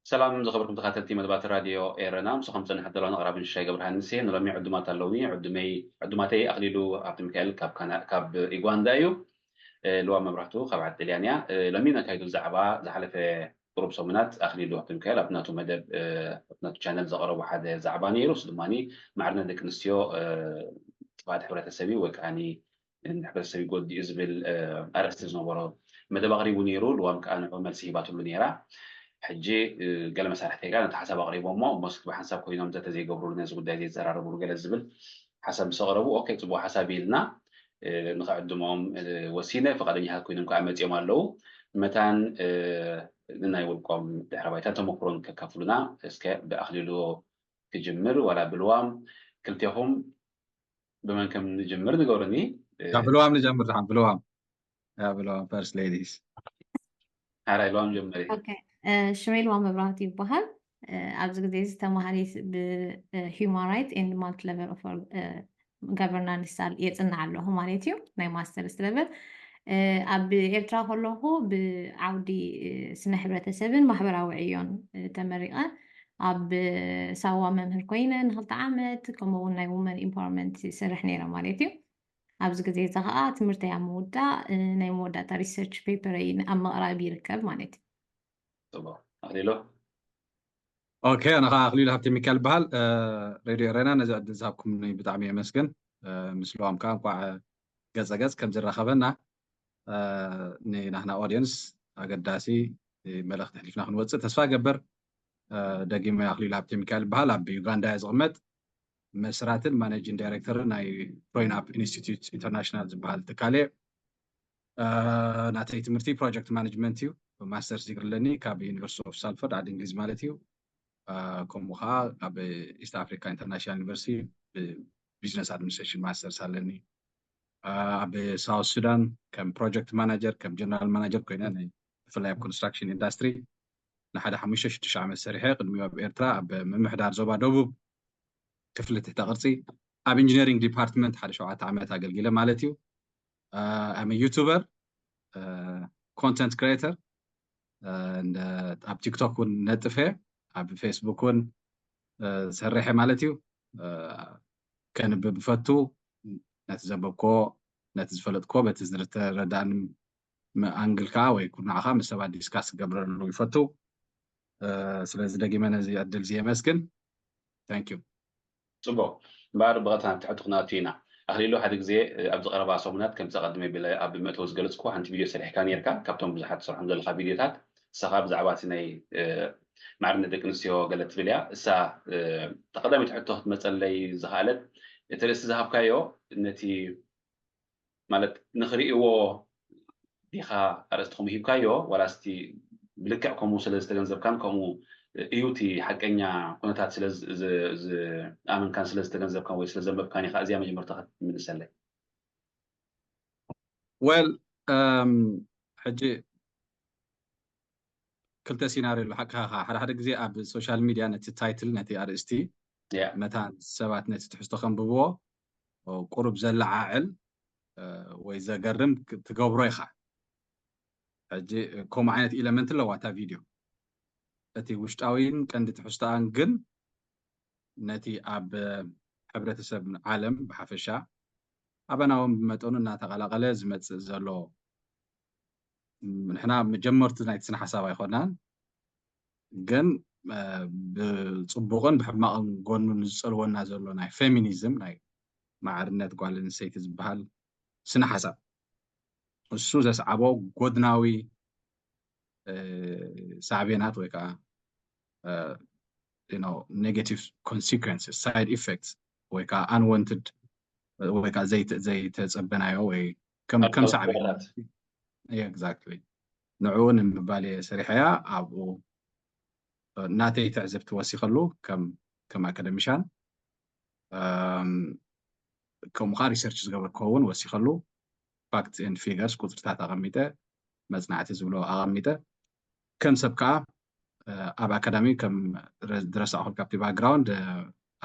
ሰላም ዝኸበርኩም ተኸታተልቲ መደባት ራድዮ ኤረና፣ ምስኹም ዝጸንሐ ዘለኹ ኣቕራቢ ንሻይ ገብረሃንስ እየ። ንሎሚ ዕዱማት ኣለውኒ። ዕዱመይ ዕዱማተይ ኣኽሊሉ ሃብተሚካኤል ካብ ካና ካብ ዩጋንዳ እዩ። ልዋ መብራህቱ ካብ ዓዲ ጥልያን እያ። ሎሚ ነካይዱ ዛዕባ ዝሓለፈ ቁሩብ ሰሙናት ኣኽሊሉ ሃብተሚካኤል ኣብ ናቱ መደብ ኣብ ናቱ ቻነል ዘቕረቡ ሓደ ዛዕባ ነይሩ። እሱ ድማ ማዕርነት ደቂ ኣንስትዮ ጥፍኣት ሕብረተሰብ እዩ ወይ ከዓ ንሕብረተሰብ ይጎድእ እዩ ዝብል ኣርእስቲ ዝነበሮ መደብ ኣቕሪቡ ነይሩ። ልዋም ከዓ ንዑ መልሲ ሂባትሉ ነይራ። ሕጂ ገለ መሳርሕቲ ሒዛ ነቲ ሓሳብ ኣቕሪቦሞ እሞ እስኪ ብሓንሳብ ኮይኖም ዘተ ዘይገብሩሉ ነዚ ጉዳይ ዘይዘራረብሉ ገለ ዝብል ሓሳብ ምስ ኣቕረቡ ኦኬ ፅቡቅ ሓሳብ ኢልና ንኸዕድሞም ወሲነ። ፈቃደኛታት ኮይኖም ከዓ መፂኦም ኣለዉ። መታን ንናይ ውልቆም ድሕረ ባይታን ተመክሮን ከካፍሉና እስከ ብኣኽሊሉ ክጅምር ዋላ ብልዋም ክልቴኹም ብመን ከም ንጅምር ንገሩኒ። ብልዋም ንጀምር። ብልዋም ብልዋም ፈርስት ሌዲስ። ሓራይ ልዋም ጀምሪ። ሽመይ ልዋም መብራህቱ ይበሃል። ኣብዚ ግዜ እዚ ተማሃሪት ብ human right and multi level of governance የፅንዕ ኣለኹ ማለት እዩ፣ ናይ ማስተርስ ለቨል። ኣብ ኤርትራ ከለኹ ብዓውዲ ስነ ሕብረተሰብን ማሕበራዊ ዕዮን ተመሪቐ ኣብ ሳዋ መምህር ኮይነ ንክልተ ዓመት፣ ከምኡ እውን ናይ ውመን ኢምፓወርመንት ይሰርሕ ነይረ ማለት እዩ። ኣብዚ ግዜ እዚ ከዓ ትምህርተይ ኣብ ምውዳእ ናይ መወዳእታ ሪሰርች ፔፐረይ ኣብ ምቕራብ ይርከብ ማለት እዩ። ፅቡቅ ኣኽሊሉ። ኦኬ፣ ኣነ ከዓ ኣኽሊሉ ሃብተ ሚካኤል ይበሃል። ሬድዮ ኤረና ነዚ ዕድል ዝሃብኩምኒ ብጣዕሚ የመስግን። ምስ ልዋም ከዓ እንኳዕ ገፀ ገፅ ከም ዝራኸበና ንናህና ኦድየንስ ኣገዳሲ መልእኽቲ ኣሕሊፍና ክንወፅእ ተስፋ እገብር። ደጊመ ኣኽሊሉ ሃብተ ሚካኤል ይበሃል። ኣብ ዩጋንዳ እየ ዝቕመጥ። መስራትን ማኔጂንግ ዳይሬክተርን ናይ ፕሮይናፕ ኢንስቲትዩት ኢንተርናሽናል ዝበሃል ትካል እየ። ናተይ ትምህርቲ ፕሮጀክት ማኔጅመንት እዩ። ማስተርስ ዲግሪ ኣለኒ ካብ ዩኒቨርሲቲ ኦፍ ሳልፈርድ ዓዲ እንግሊዝ ማለት እዩ። ከምኡ ከዓ ኣብ ኢስት ኣፍሪካ ኢንተርናሽናል ዩኒቨርሲቲ ብቢዝነስ ኣድሚኒስትሬሽን ማስተርስ ኣለኒ። ኣብ ሳውት ሱዳን ከም ፕሮጀክት ማናጀር ከም ጀነራል ማናጀር ኮይነ ብፍላይ ኣብ ኮንስትራክሽን ኢንዳስትሪ ንሓደ ሓሙሽተ ሽዱሽተ ዓመት ሰሪሐ። ቅድሚኡ ኣብ ኤርትራ ኣብ ምምሕዳር ዞባ ደቡብ ክፍሊ ትሕተ ቅርፂ ኣብ ኢንጂነሪንግ ዲፓርትመንት ሓደ ሸውዓተ ዓመት ኣገልጊለ ማለት እዩ። ኣም ዩቱበር፣ ኮንተንት ክሬተር፣ ኣብ ቲክቶክ እውን ነጥፈ፣ ኣብ ፌስቡክ እውን ዝሰርሐ ማለት እዩ። ከንብብ ፈቱ። ነቲ ዘንበብኮ ነቲ ዝፈለጥኮ በቲ ዝተረዳእኒ ኣንግል ከዓ ወይ ኩርናዕ ከዓ ምስ ሰባት ዲስካስ ክገብረሉ ይፈቱ። ስለዚ ደጊመ ነዚ ዕድል እዚ የመስግን። ታንክ ዩ። ፅቡቅ እምበኣር ብቐጥታ ናብቲ ሕቶ ክንኣቱ ኢና። ኣኽሊሉ ሓደ ግዜ ኣብዚ ቀረባ ሰሙናት ከምቲ ኣቐድመ ቢለ ኣብ መእተዊ ዝገለፅኩ ሓንቲ ቪድዮ ሰሪሕካ ነርካ። ካብቶም ብዙሓት ትሰርሖም ዘለካ ቪድዮታት ንስኻ ብዛዕባ እቲ ናይ ማዕርነት ደቂ ኣንስትዮ ገለ ትብል እያ። እሳ ተቐዳሚት ሕቶ ክትመፀለይ ዝኸኣለት እቲ ርእስቲ ዝሃብካዮ ነቲ ማለት ንኽርእይዎ ዲኻ ኣርእስቲ ከምኡ ሂብካዮ ዋላ ስቲ ብልክዕ ከምኡ ስለ ዝተገንዘብካን ከምኡ እዩ እቲ ሓቀኛ ኩነታት ስለ ዝኣመንካን ስለ ዝተገንዘብካን ወይ ስለ ዘንበብካን ኢኻ እዚኣ መጀመርታ ክትምልሰለይ? ወል ሕጂ ክልተ ሲናርዮ ኣሎ። ሓቅኻ ሓደ ሓደ ግዜ ኣብ ሶሻል ሚድያ ነቲ ታይትል ነቲ ኣርእስቲ መታን ሰባት ነቲ ትሕዝቶ ከንብብዎ ቁሩብ ዘለዓዕል ወይ ዘገርም ትገብሮ ኢኻ። ሕጂ ከምኡ ዓይነት ኢለመንት ኣለዋ እታ ቪድዮ። እቲ ውሽጣዊን ቀንዲ ትሕዝቶኣን ግን ነቲ ኣብ ሕብረተሰብ ዓለም ብሓፈሻ ኣበና እውን ብመጠኑ እናተቐላቐለ ዝመፅእ ዘሎ ንሕና መጀመርቱ ናይቲ ስነ ሓሳብ ኣይኮናን፣ ግን ብፅቡቕን ብሕማቕን ጎኑ ንዝፀልወና ዘሎ ናይ ፌሚኒዝም ናይ ማዕርነት ጓል ኣንስተይቲ ዝበሃል ስነ ሓሳብ እሱ ዘስዓቦ ጎድናዊ ሳዕቤናት ወይ ከዓ negative consequences side effects ወይ ከዓ unwanted ወይ ከዓ ዘይተ- ዘይተፀበናዮ ወይ ከም ከም ሳዕቤን ተግባራት። exactly ንዕኡ ንምባል እየ ሰሪሐያ። ኣብኡ ናተይ ትዕዝብቲ ወሲኸሉ ከም ከም ኣካደሚሻን ከምኡ ከዓ research ዝገበርኩ እውን ወሲኸሉ። Facts and figures ቁፅርታት ኣቐሚጠ፣ መፅናዕቲ ዝብሎ ኣቐሚጠ። ከም ሰብ ከዓ ኣብ ኣካዳሚ ከም ዝረሳእኹ ካብቲ background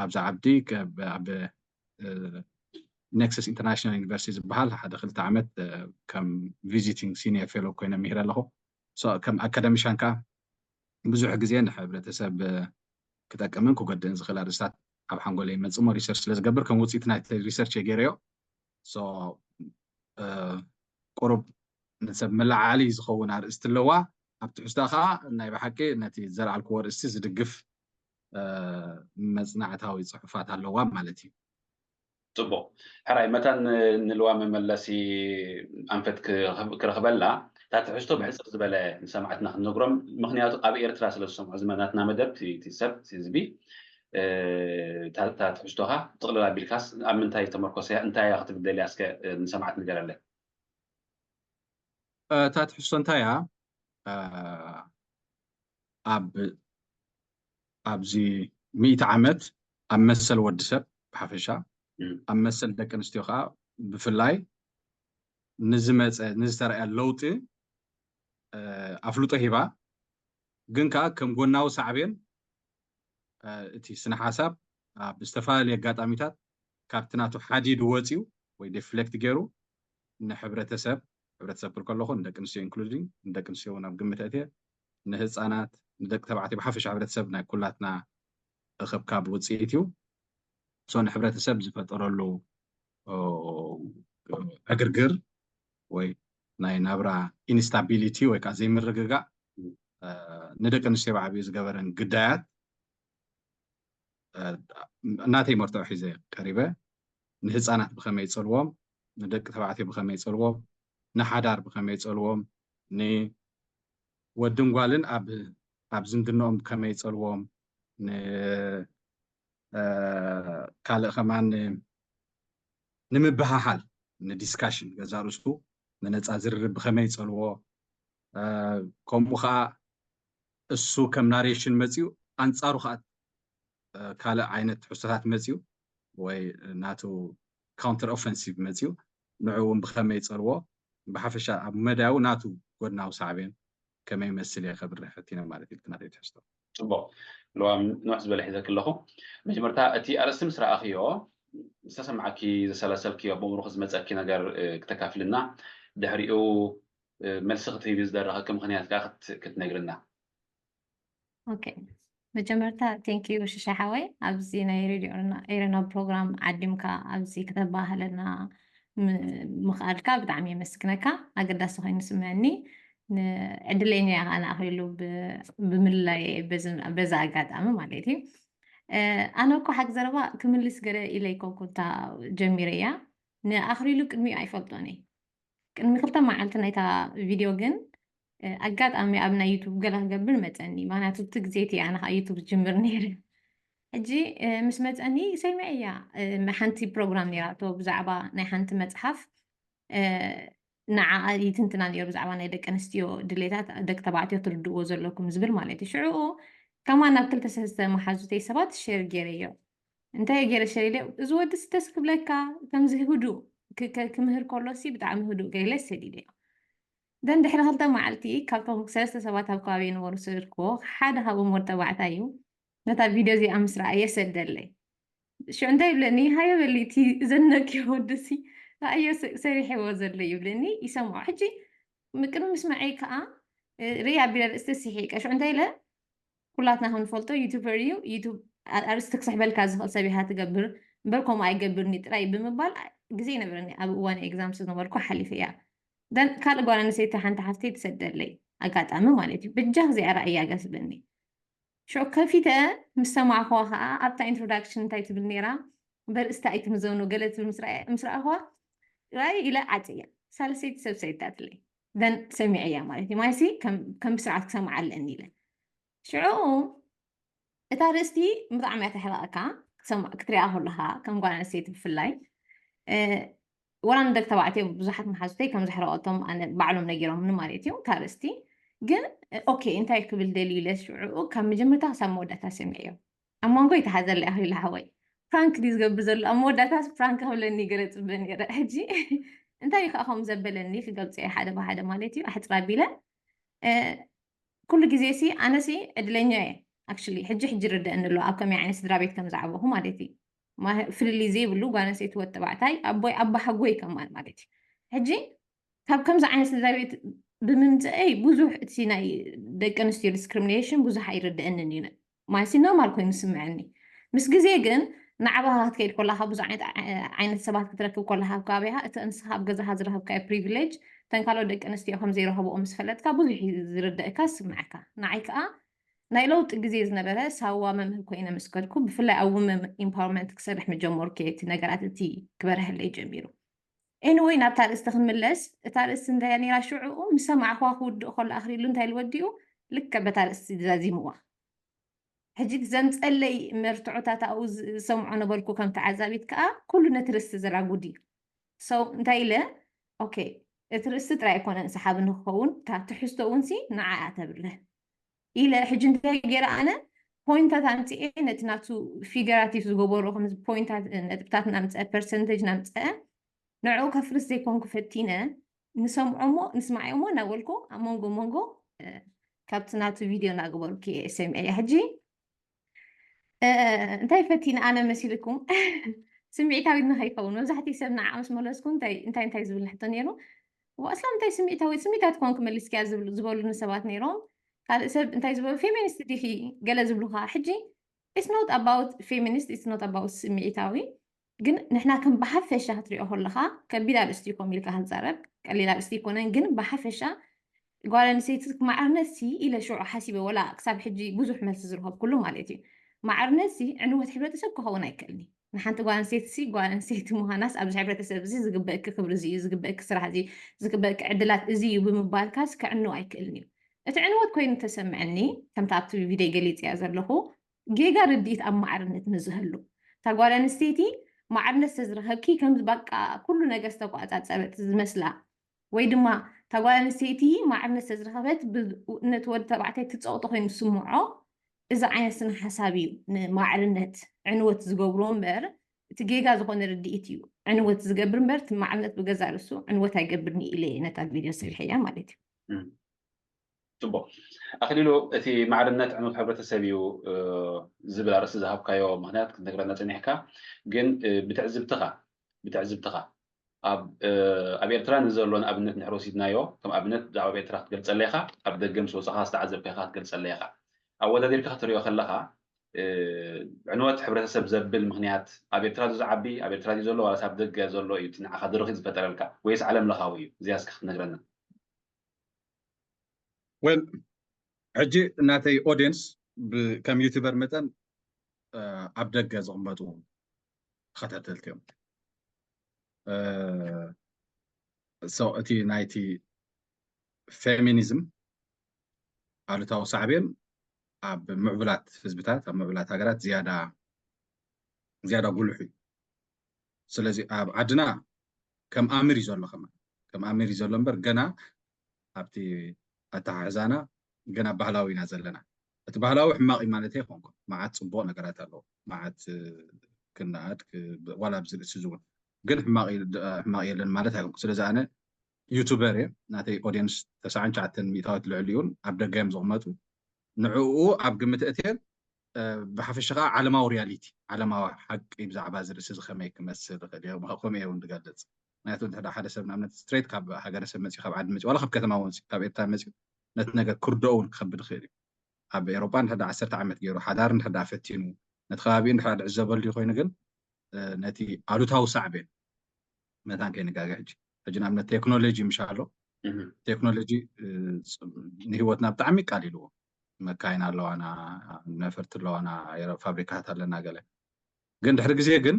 ኣብዛ ዓዲ ኣብ Nexus International University ዝበሃል ሓደ ክልተ ዓመት ከም visiting senior fellow ኮይነ ምሂረ ኣለኹ። ከም ኣካዳሚሻን ከዓ ብዙሕ ግዜ ንሕብረተሰብ ክጠቅምን ክጎድእን ዝኽእል ኣርእስታት ኣብ ሓንጎለይ ይመፅእ እሞ research ስለ ዝገብር ከም ውፅኢት ናይ research እየ ገይረዮ። ቁሩብ ንሰብ መለዓዓሊ ዝኸውን ኣርእስቲ ኣለዋ። ኣብ ትሕዝታ ከዓ ናይ ብሓቂ ነቲ ዘልዓልክዎ ኣርእስቲ ዝድግፍ መፅናዕታዊ ፅሑፋት ኣለዋ ማለት እዩ። ፅቡቅ። ሕራይ መታን ንልዋ መመለሲ ኣንፈት ክረኽበልና እታ ትሕዝቶ ብሕፅር ዝበለ ንሰማዕትና ክንነግሮም፣ ምክንያቱ ኣብ ኤርትራ ስለ ዝሰምዑ ዝመናትና መደብ እቲ ሰብ ህዝቢ እታ ትሕዝቶኻ ጥቕልል ኣቢልካስ ኣብ ምንታይ ተመርኮሰ እያ እንታይ እያ ክትብል ደልያ እስከ ንሰማዕት ንገረለን። እታ ትሕዝቶ እንታይ እያ? ኣብ ኣብዚ ሚእቲ ዓመት ኣብ መሰል ወዲ ሰብ ብሓፈሻ ኣብ መሰል ደቂ ኣንስትዮ ከዓ ብፍላይ ንዝመፀ ንዝተረኣየ ለውጢ ኣፍልጦ ሂባ፣ ግን ከዓ ከም ጎናዊ ሳዕቤን እቲ ስነ ሓሳብ ኣብ ዝተፈላለዩ ኣጋጣሚታት ካብቲ ናቱ ሓዲዱ ወፂኡ ወይ deflect ገይሩ ንሕብረተሰብ፣ ሕብረተሰብ ክብል ከለኹ ንደቂ ኣንስትዮ including ንደቂ ኣንስትዮ እውን ኣብ ግምት ኣእትየ፣ ንህፃናት፣ ንደቂ ተባዕትዮ ብሓፈሻ ሕብረተሰብ ናይ ኩላትና እኽብካብ ውፅኢት እዩ። ንሕብረተሰብ ዝፈጠረሉ ዕግርግር ወይ ናይ ናብራ instability ወይ ከዓ ዘይምርግጋእ ንደቂ ኣንስትዮ ብዓብዩ ዝገበረን ግዳያት ናተይ መርትዖ ሒዘ ቀሪበ። ንህፃናት ብኸመይ ይፀልዎም፣ ንደቂ ተባዕትዮ ብኸመይ ይፀልዎም፣ ንሓዳር ብኸመይ ይፀልዎም፣ ንወድን ጓልን ኣብ ኣብ ዝምድንኦም ብኸመይ ይፀልዎም፣ ካልእ ከማን ንምብሃሃል ንዲስካሽን ገዛ ርእሱ ንነፃ ዝርርብ ብኸመይ ይፀልዎ፣ ከምኡ ከዓ እሱ ከም ናሬሽን መፅዩ ኣንፃሩ ከዓ ካልእ ዓይነት ትሕዝቶታት መፅዩ ወይ ናቱ counter offensive መፅዩ ንዑ እውን ብኸመይ ይፀልዎ፣ ብሓፈሻ ኣብ መዳያዊ ናቱ ጎድናዊ ሳዕቤን ከመይ ይመስል እየ ከብርህ ፈቲነ ማለት እዩ ናተይ ትሕዝቶ። ፅቡቅ። ልዋም ንውሕ ዝበለ ሒዘክ ኣለኹ። መጀመርታ እቲ ኣርእስቲ ምስ ረኣኽዮ ዝተሰማዓኪ ዘሰላሰልክዮ ብምሩኽ ዝመፀኪ ነገር ክተካፍልና ድሕሪኡ መልሲ ክትህቢ ዝደረኸኪ ምክንያት ከዓ ክትነግርና። ኦኬ፣ መጀመርታ thank you ሽሻ ሓወይ ኣብዚ ናይ ሬድዮ ኤረና ፕሮግራም ዓዲምካ ኣብዚ ክተባህለና ምኽኣልካ ብጣዕሚ የመስግነካ። ኣገዳሲ ኮይኑ ስምዐኒ። ዕድለኛ እያ ከዓ ንኣኽሊሉ ብምልላይ በዛ ኣጋጣሚ ማለት እዩ። ኣነ እኮ ሓቂ ዘረባ ክምልስ ገለ ኢለ ኣይኮንኩን እታ ጀሚረ እያ። ንኣኽሊሉ ቅድሚኡ ኣይፈልጦን እየ። ቅድሚ ክልተ መዓልቲ ናይታ ቪድዮ ግን ኣጋጣሚ ኣብ ናይ ዩቱብ ገለ ክገብር መፀኒ። ምክንያቱ እቲ ግዜ እቲ ኣነ ከዓ ዩቱብ ዝጅምር ነይረ። ሕጂ ምስ መፀኒ ሰሚዐያ ሓንቲ ፕሮግራም ነይራቶ ብዛዕባ ናይ ሓንቲ መፅሓፍ ንዓኣ ይትንትና ነይሩ ብዛዕባ ናይ ደቂ ኣንስትዮ ድሌታት ደቂ ተባዕትዮ ትርድእዎ ዘለኩም ዝብል ማለት እዩ። ሽዕኡ ከማን ናብ ክልተ ሰለስተ መሓዙተይ ሰባት ሼር ገይረዮ። እንታይ ገይረ ሸር ኢለ እዚ ወዲ ስተስ ክብለካ ከምዚ ህዱእ ክምህር ከሎ ሲ ብጣዕሚ ህዱእ ገይለ ሰዲደዮ። ደን ድሕሪ ክልተ መዓልቲ ካብቶም ሰለስተ ሰባት ኣብ ከባቢ የነበሩ ስእልክዎ ሓደ ካብኦም ወዲ ተባዕታይ እዩ። ነታ ቪድዮ እዚኣ ምስ ረኣየ ሰደለይ። ሽዑ እንታይ ይብለኒ ሃየ በሊ እቲ ዘነክዮ ወዲ ሲ ረኣዮ ሰሪሕዎ ዘሎ ይብለኒ። ይሰምዖ ሕጂ ቅድሚ ምስማዐይ ከዓ ርኢ ኣቢለ ርእስቲ ስሒቀ ሽዑ እንታይ ኢለ ኩላትና ከም ንፈልጦ ዩቱበር እዩ። ዩቱብ ኣርእስቲ ክስሕበልካ ዝኽእል ሰብ ኢኻ ትገብር እምበር ከምኡ ኣይገብርኒ ጥራይ ብምባል ግዜ ይነበረኒ ኣብ እዋን ኤግዛም ዝነበርኩ ሓሊፈ እያ። ደን ካልእ ጓል ኣንስተይቲ ሓንቲ ሓፍተይ ትሰደለይ ኣጋጣሚ ማለት እዩ በጃ ክዚኣ ራእያ ገስብኒ ሽዑ ከፊተ ምስ ሰማዕኽዋ ከዓ ኣብታ ኢንትሮዳክሽን እንታይ ትብል ነይራ በርእስቲ ኣይትምዘኑ ገለ ትብል ምስ ረኣኽዋ ራይ ኢለ ዓፅያ ሳልሰይቲ ሰብ ሰይዳትለይ ደን ሰሚዐያ ማለት እዩ ማይሲ ከም ብስርዓት ክሰምዓ ኣለኒ ኢለ ሽዑ እታ ርእስቲ ብጣዕሚ እያ ተሕረቐካ ክትሰምዕ ክትሪኣ ከለኻ ከም ጓል ኣንስተይቲ ብፍላይ፣ እ፣ ወላ ንደቂ ተባዕትዮ ብዙሓት መሓዙተይ ከም ዘሕረቐቶም ኣነ ባዕሎም ነጊሮምኒ ማለት እዩ። እታ ርእስቲ ግን፣ ኦኬ፣ እንታይ ክብል ደልዩ ኢለ ሽዑ ካብ መጀመርታ ክሳብ መወዳእታ ሰሚዐዮ። ኣብ መንጎ ይተሓዘለይ ኣኽሊሉ ሓወይ። ፕራንክ ድዩ ዝገብር ዘሎ? ኣብ መወዳእታስ ፕራንክ ክብለኒ ገለ ጽበ ነይረ። ሕጂ እንታይ እዩ ከዓ ከምኡ ዘበለኒ ክገልጾ እየ ሓደ ብሓደ ማለት እዩ። ኣሕጽር ኣቢለ፣ እ፣ ኩሉ ግዜ ሲ ኣነ ሲ ዕድለኛ እየ። ኣክቹሊ ሕጂ ሕጂ ይርደአኒ ኣሎ ኣብ ከመይ ዓይነት ስድራ ቤት ከም ዝዓበኹ ማለት እዩ። ማ-፣ ፍልልይ ዘይብሉ ጓል ኣንስተይቲ ወዲ ተባዕታይ ኣቦይ ኣባ ሓጎይ ከማን ማለት እዩ። ሕጂ ካብ ከምዚ ዓይነት ስድራ ቤት ብምምፅአይ ብዙሕ እቲ ናይ ደቂ ኣንስትዮ ዲስክሪሚኔሽን ብዙሕ ኣይርደአንን እዩ። ማለት ኖርማል ኮይኑ ይስምዐኒ። ምስ ግዜ ግን ንዓባኻ ክትከይድ ከለኻ ብዙሕ ዓይነት ዓ-፣ ዓይነት ሰባት ክትረክብ ከለኻ ኣብ ከባቢኻ እቲ ንስኻ ኣብ ገዛኻ ዝረኸብካዮ ፕሪቪሌጅ እተን ካልኦት ደቂ ኣንስትዮ ከም ዘይረኸብኦ ምስ ፈለጥካ ብዙሕ እዩ ዝርደእካ ዝስምዐካ። ንዓይ ከዓ ናይ ለውጢ ግዜ ዝነበረ ሳዋ መምህር ኮይነ ምስ ከድኩ ብፍላይ ኣብ ውመን ኢምፓወርመንት ክሰርሕ ምጀመርኩ እቲ ነገራት እቲ ክበርሀለይ ጀሚሩ። ኤኒወይ ናብታ ርእስቲ ክንምለስ፣ እታ ርእስቲ እንታይ እያ ነይራ ሽዑኡ ምስ ሰማዕኹዋ ክውድእ ከሎ ኣኽሊሉ እንታይ ኢሉ ወዲኡ ልክዕ በታ ርእስቲ ዛዚምዋ። ሕጂ ዘምፀለይ መርትዖታት ኣብኡ ዝሰምዖ ነበርኩ ከም ተዓዛቢት ከዓ ኩሉ ነቲ ርእስቲ ዘራጉድ እዩ። So እንታይ ኢለ፣ ኦኬ፣ እቲ ርእስቲ ጥራይ ኣይኮነን ሰሓቢ ንክኸውን እታ ትሕዝቶ እውን ሲ ንዓኣ ተብርህ ኢለ ሕጂ እንታይ ገይረ ኣነ ፖይንታት ኣምፅኤ ነቲ ናቱ ፊገራቲቭ ዝገበሮ ከምዚ ፖይንታት ነጥብታት ናምፀአ ፐርሰንቴጅ ናምፀአ ንዕኡ ከፍርስ ዘይኮንኩ ፈቲነ ንሰምዖ እሞ ንስማዓዮ እሞ እናበልኩ ኣብ መንጎ መንጎ ካብቲ ናቱ ቪድዮ እናገበርኩ እየ ሰሚዐያ ሕጂ እንታይ ፈቲነ ኣነ መሲልኩም ስምዒታዊት ንኸይከውን መብዛሕትኡ ሰብ ንዓ ምስ መለስኩ እንታይ እንታይ እንታይ ዝብል ሕቶ ነይሩ ኣስላም እንታይ ስምዒታዊት ስምዒታዊት ኮንክ መሊስኪያ ዝበሉኒ ሰባት ነይሮም ካልእ ሰብ እንታይ ዝበሉ ፌሚኒስት ዲኺ ገለ ዝብሉኻ ሕጂ it's not about feminist it's not about ስምዒታዊ ግን ንሕና ከም ብሓፈሻ ክትሪኦ ከለኻ ከቢድ ኣርእስቲ እዩ ኮም ኢልካ ክንዛረብ ቀሊል ኣርእስቲ ይኮነን ግን ብሓፈሻ ጓል ኣንስተይቲ ማዕርነት ሲ ኢለ ሽዑ ሓሲበ ወላ ክሳብ ሕጂ ብዙሕ መልሲ ዝረኸብኩሉ ማለት እዩ ማዕርነት ሲ ዕንወት ሕብረተሰብ ክኸውን ኣይክእልኒ ንሓንቲ ጓል ኣንስተይቲ ሲ ጓል ኣንስተይቲ ምዃናስ ኣብዚ ሕብረተሰብ እዚ ዝግበእኪ ክብሪ እዚ እዩ ዝግበእኪ ስራሕ እዚ ዝግበእኪ ዕድላት እዚ እዩ ብምባልካስ ክዕንው ኣይክእልን እዩ እቲ ዕንወት ኮይኑ ተሰምዐኒ ከምቲ ኣብቲ ቪድዮ ገሊፅያ ዘለኹ ጌጋ ርድኢት ኣብ ማዕርነት ንዝህሉ እታ ጓል ኣንስተይቲ ማዕርነት ዝተዝረኸብኪ ከም በቃ ኩሉ ነገር ዝተቋፃፀበት ዝመስላ ወይ ድማ እታ ጓል ኣንስተይቲ ማዕርነት ዝተዝረኸበት ነቲ ወዲ ተባዕታይ ትፀቕጦ ኮይኑ ዝስምዖ እዚ ዓይነት ስነ ሓሳብ እዩ ንማዕርነት ዕንወት ዝገብሮ እምበር እቲ ጌጋ ዝኾነ ርድኢት እዩ ዕንወት ዝገብር እምበር እቲ ማዕርነት ብገዛ ርእሱ ዕንወት ኣይገብርኒ ኢለ ነታ ቪድዮ ሰሪሐያ ማለት እዩ ፅቡቅ ኣክሊሉ እቲ ማዕርነት ዕኑት ሕብረተሰብ እዩ ዝብል ኣርእስቲ ዝሃብካዮ ምክንያት ክትነግረና ፀኒሕካ ግን ብትዕዝብትኻ ብትዕዝብትኻ ኣብ ኤርትራ ንዘሎ ንኣብነት ንድሕር ወሲድናዮ ከም ኣብነት ብዛዕባ ኣብ ኤርትራ ክትገልፀለይ ኢኻ ኣብ ደገ ምስ ወፃኻ ዝተዓዘብካ ኢኻ ክትገልፀለይ ኢኻ ኣወዳዲርካ ክትሪኦ ከለኻ ዕንወት ሕብረተሰብ ዘብል ምክንያት ኣብ ኤርትራ ዝዓቢ ኣብ ኤርትራ ዘሎ ዋላስ ኣብ ደገ ዘሎ እዩ እቲ ንዓኻ ድርኺት ዝፈጠረልካ ወይስ ዓለም ለኻዊ እዩ እዚኣ እስከ ክትነግረና well ሕጂ ናተይ ኦድየንስ ከም ዩቱበር መጠን ኣብ ደገ ዝቕመጡ ተኸታተልቲ እዮም so እቲ ናይቲ ፌሚኒዝም ኣሉታዊ ሳዕቤን ኣብ ምዕቡላት ህዝብታት ኣብ ምዕቡላት ሃገራት ዝያዳ ዝያዳ ጉልሑ እዩ ስለዚ ኣብ ዓድና ከም ኣምር እዩ ዘሎ ከማ ከም ኣምር እዩ ዘሎ እምበር ገና ኣብቲ ኣተሓሕዛና ገና ባህላዊ ኢና ዘለና እቲ ባህላዊ ሕማቕ እዩ ማለት ኣይኮንኩን መዓት ፅቡቕ ነገራት ኣለዎ መዓት ክነኣድ ዋላ ኣብዚ ርእሲ ዝውን ግን ሕማቕ የለን ማለት ኣይኮንኩ ስለዚ ኣነ ዩቱበር እየ ናተይ ኦድየንስ ተስዓን ትሽዓተን ሚእታዊት ልዕሊኡን ኣብ ደገ እዮም ዝቕመጡ ንዕኡ ኣብ ግምት እትየን ብሓፈሻ ከዓ ዓለማዊ ሪያሊቲ ዓለማዊ ሓቂ ብዛዕባ እዚ ርእሲ እዚ ከመይ ክመስል ይኽእል እየ ከምኡ እውን ዝገልፅ ምክንያቱ እንተ ሓደ ሰብ ንኣብነት ስትሬት ካብ ሃገረሰብ መፅኡ ካብ ዓዲ መፅኡ ዋላ ካብ ከተማ እውን ካብ ኤርትራ መፅኡ ነቲ ነገር ክርድኦ እውን ክኸብድ ይኽእል እዩ ኣብ ኤሮጳ እንድሕር ዓሰርተ ዓመት ገይሩ ሓዳር እንድሕር ፈቲኑ ነቲ ከባቢኡ እንድሕር ዝዕዘበሉ ኮይኑ ግን ነቲ ኣሉታዊ ሳዕቤን መታን ከይንጋገ ሕጂ ሕጂ ንኣብነት ቴክኖሎጂ ምሽ ኣሎ ቴክኖሎጂ ንህይወትና ብጣዕሚ ቃሊልዎ መካይን ኣለዋና ነፈርቲ ኣለዋና ፋብሪካታት ኣለና ገለ ግን ድሕሪ ግዜ ግን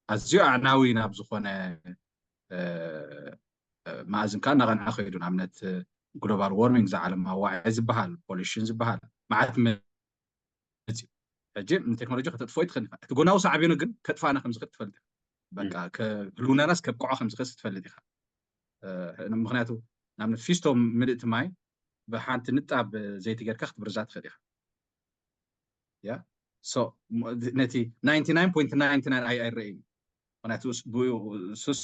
ኣዝዩ ኣዕናዊ ናብ ዝኾነ መኣዝን ከዓ እናቐንዐ ከይዱ ንኣብነት ግሎባል ዋርሚንግ ዝዓለም ኣዋዒ ዝበሃል ፖሊሽን ዝበሃል መዓት መፅዩ ሕጂ ንቴክኖሎጂ ከተጥፍኦ ይትኽእል ኢኻ። እቲ ጎናዊ ሳዕቤኑ ግን ከጥፋና ከም ዝኽእል ትፈልጥ ኢኻ። በቃ ከህልውናናስ ከብቅዖ ከም ዝኽእል ትፈልጥ ኢኻ። ምክንያቱ ንኣብነት ፊስቶ ምልእቲ ማይ ብሓንቲ ንጣብ ዘይቲ ጌርካ ክትብርዛ ትኽእል ኢኻ። ያ ነቲ ኣይረእይን። ምክንያቱ ሱስ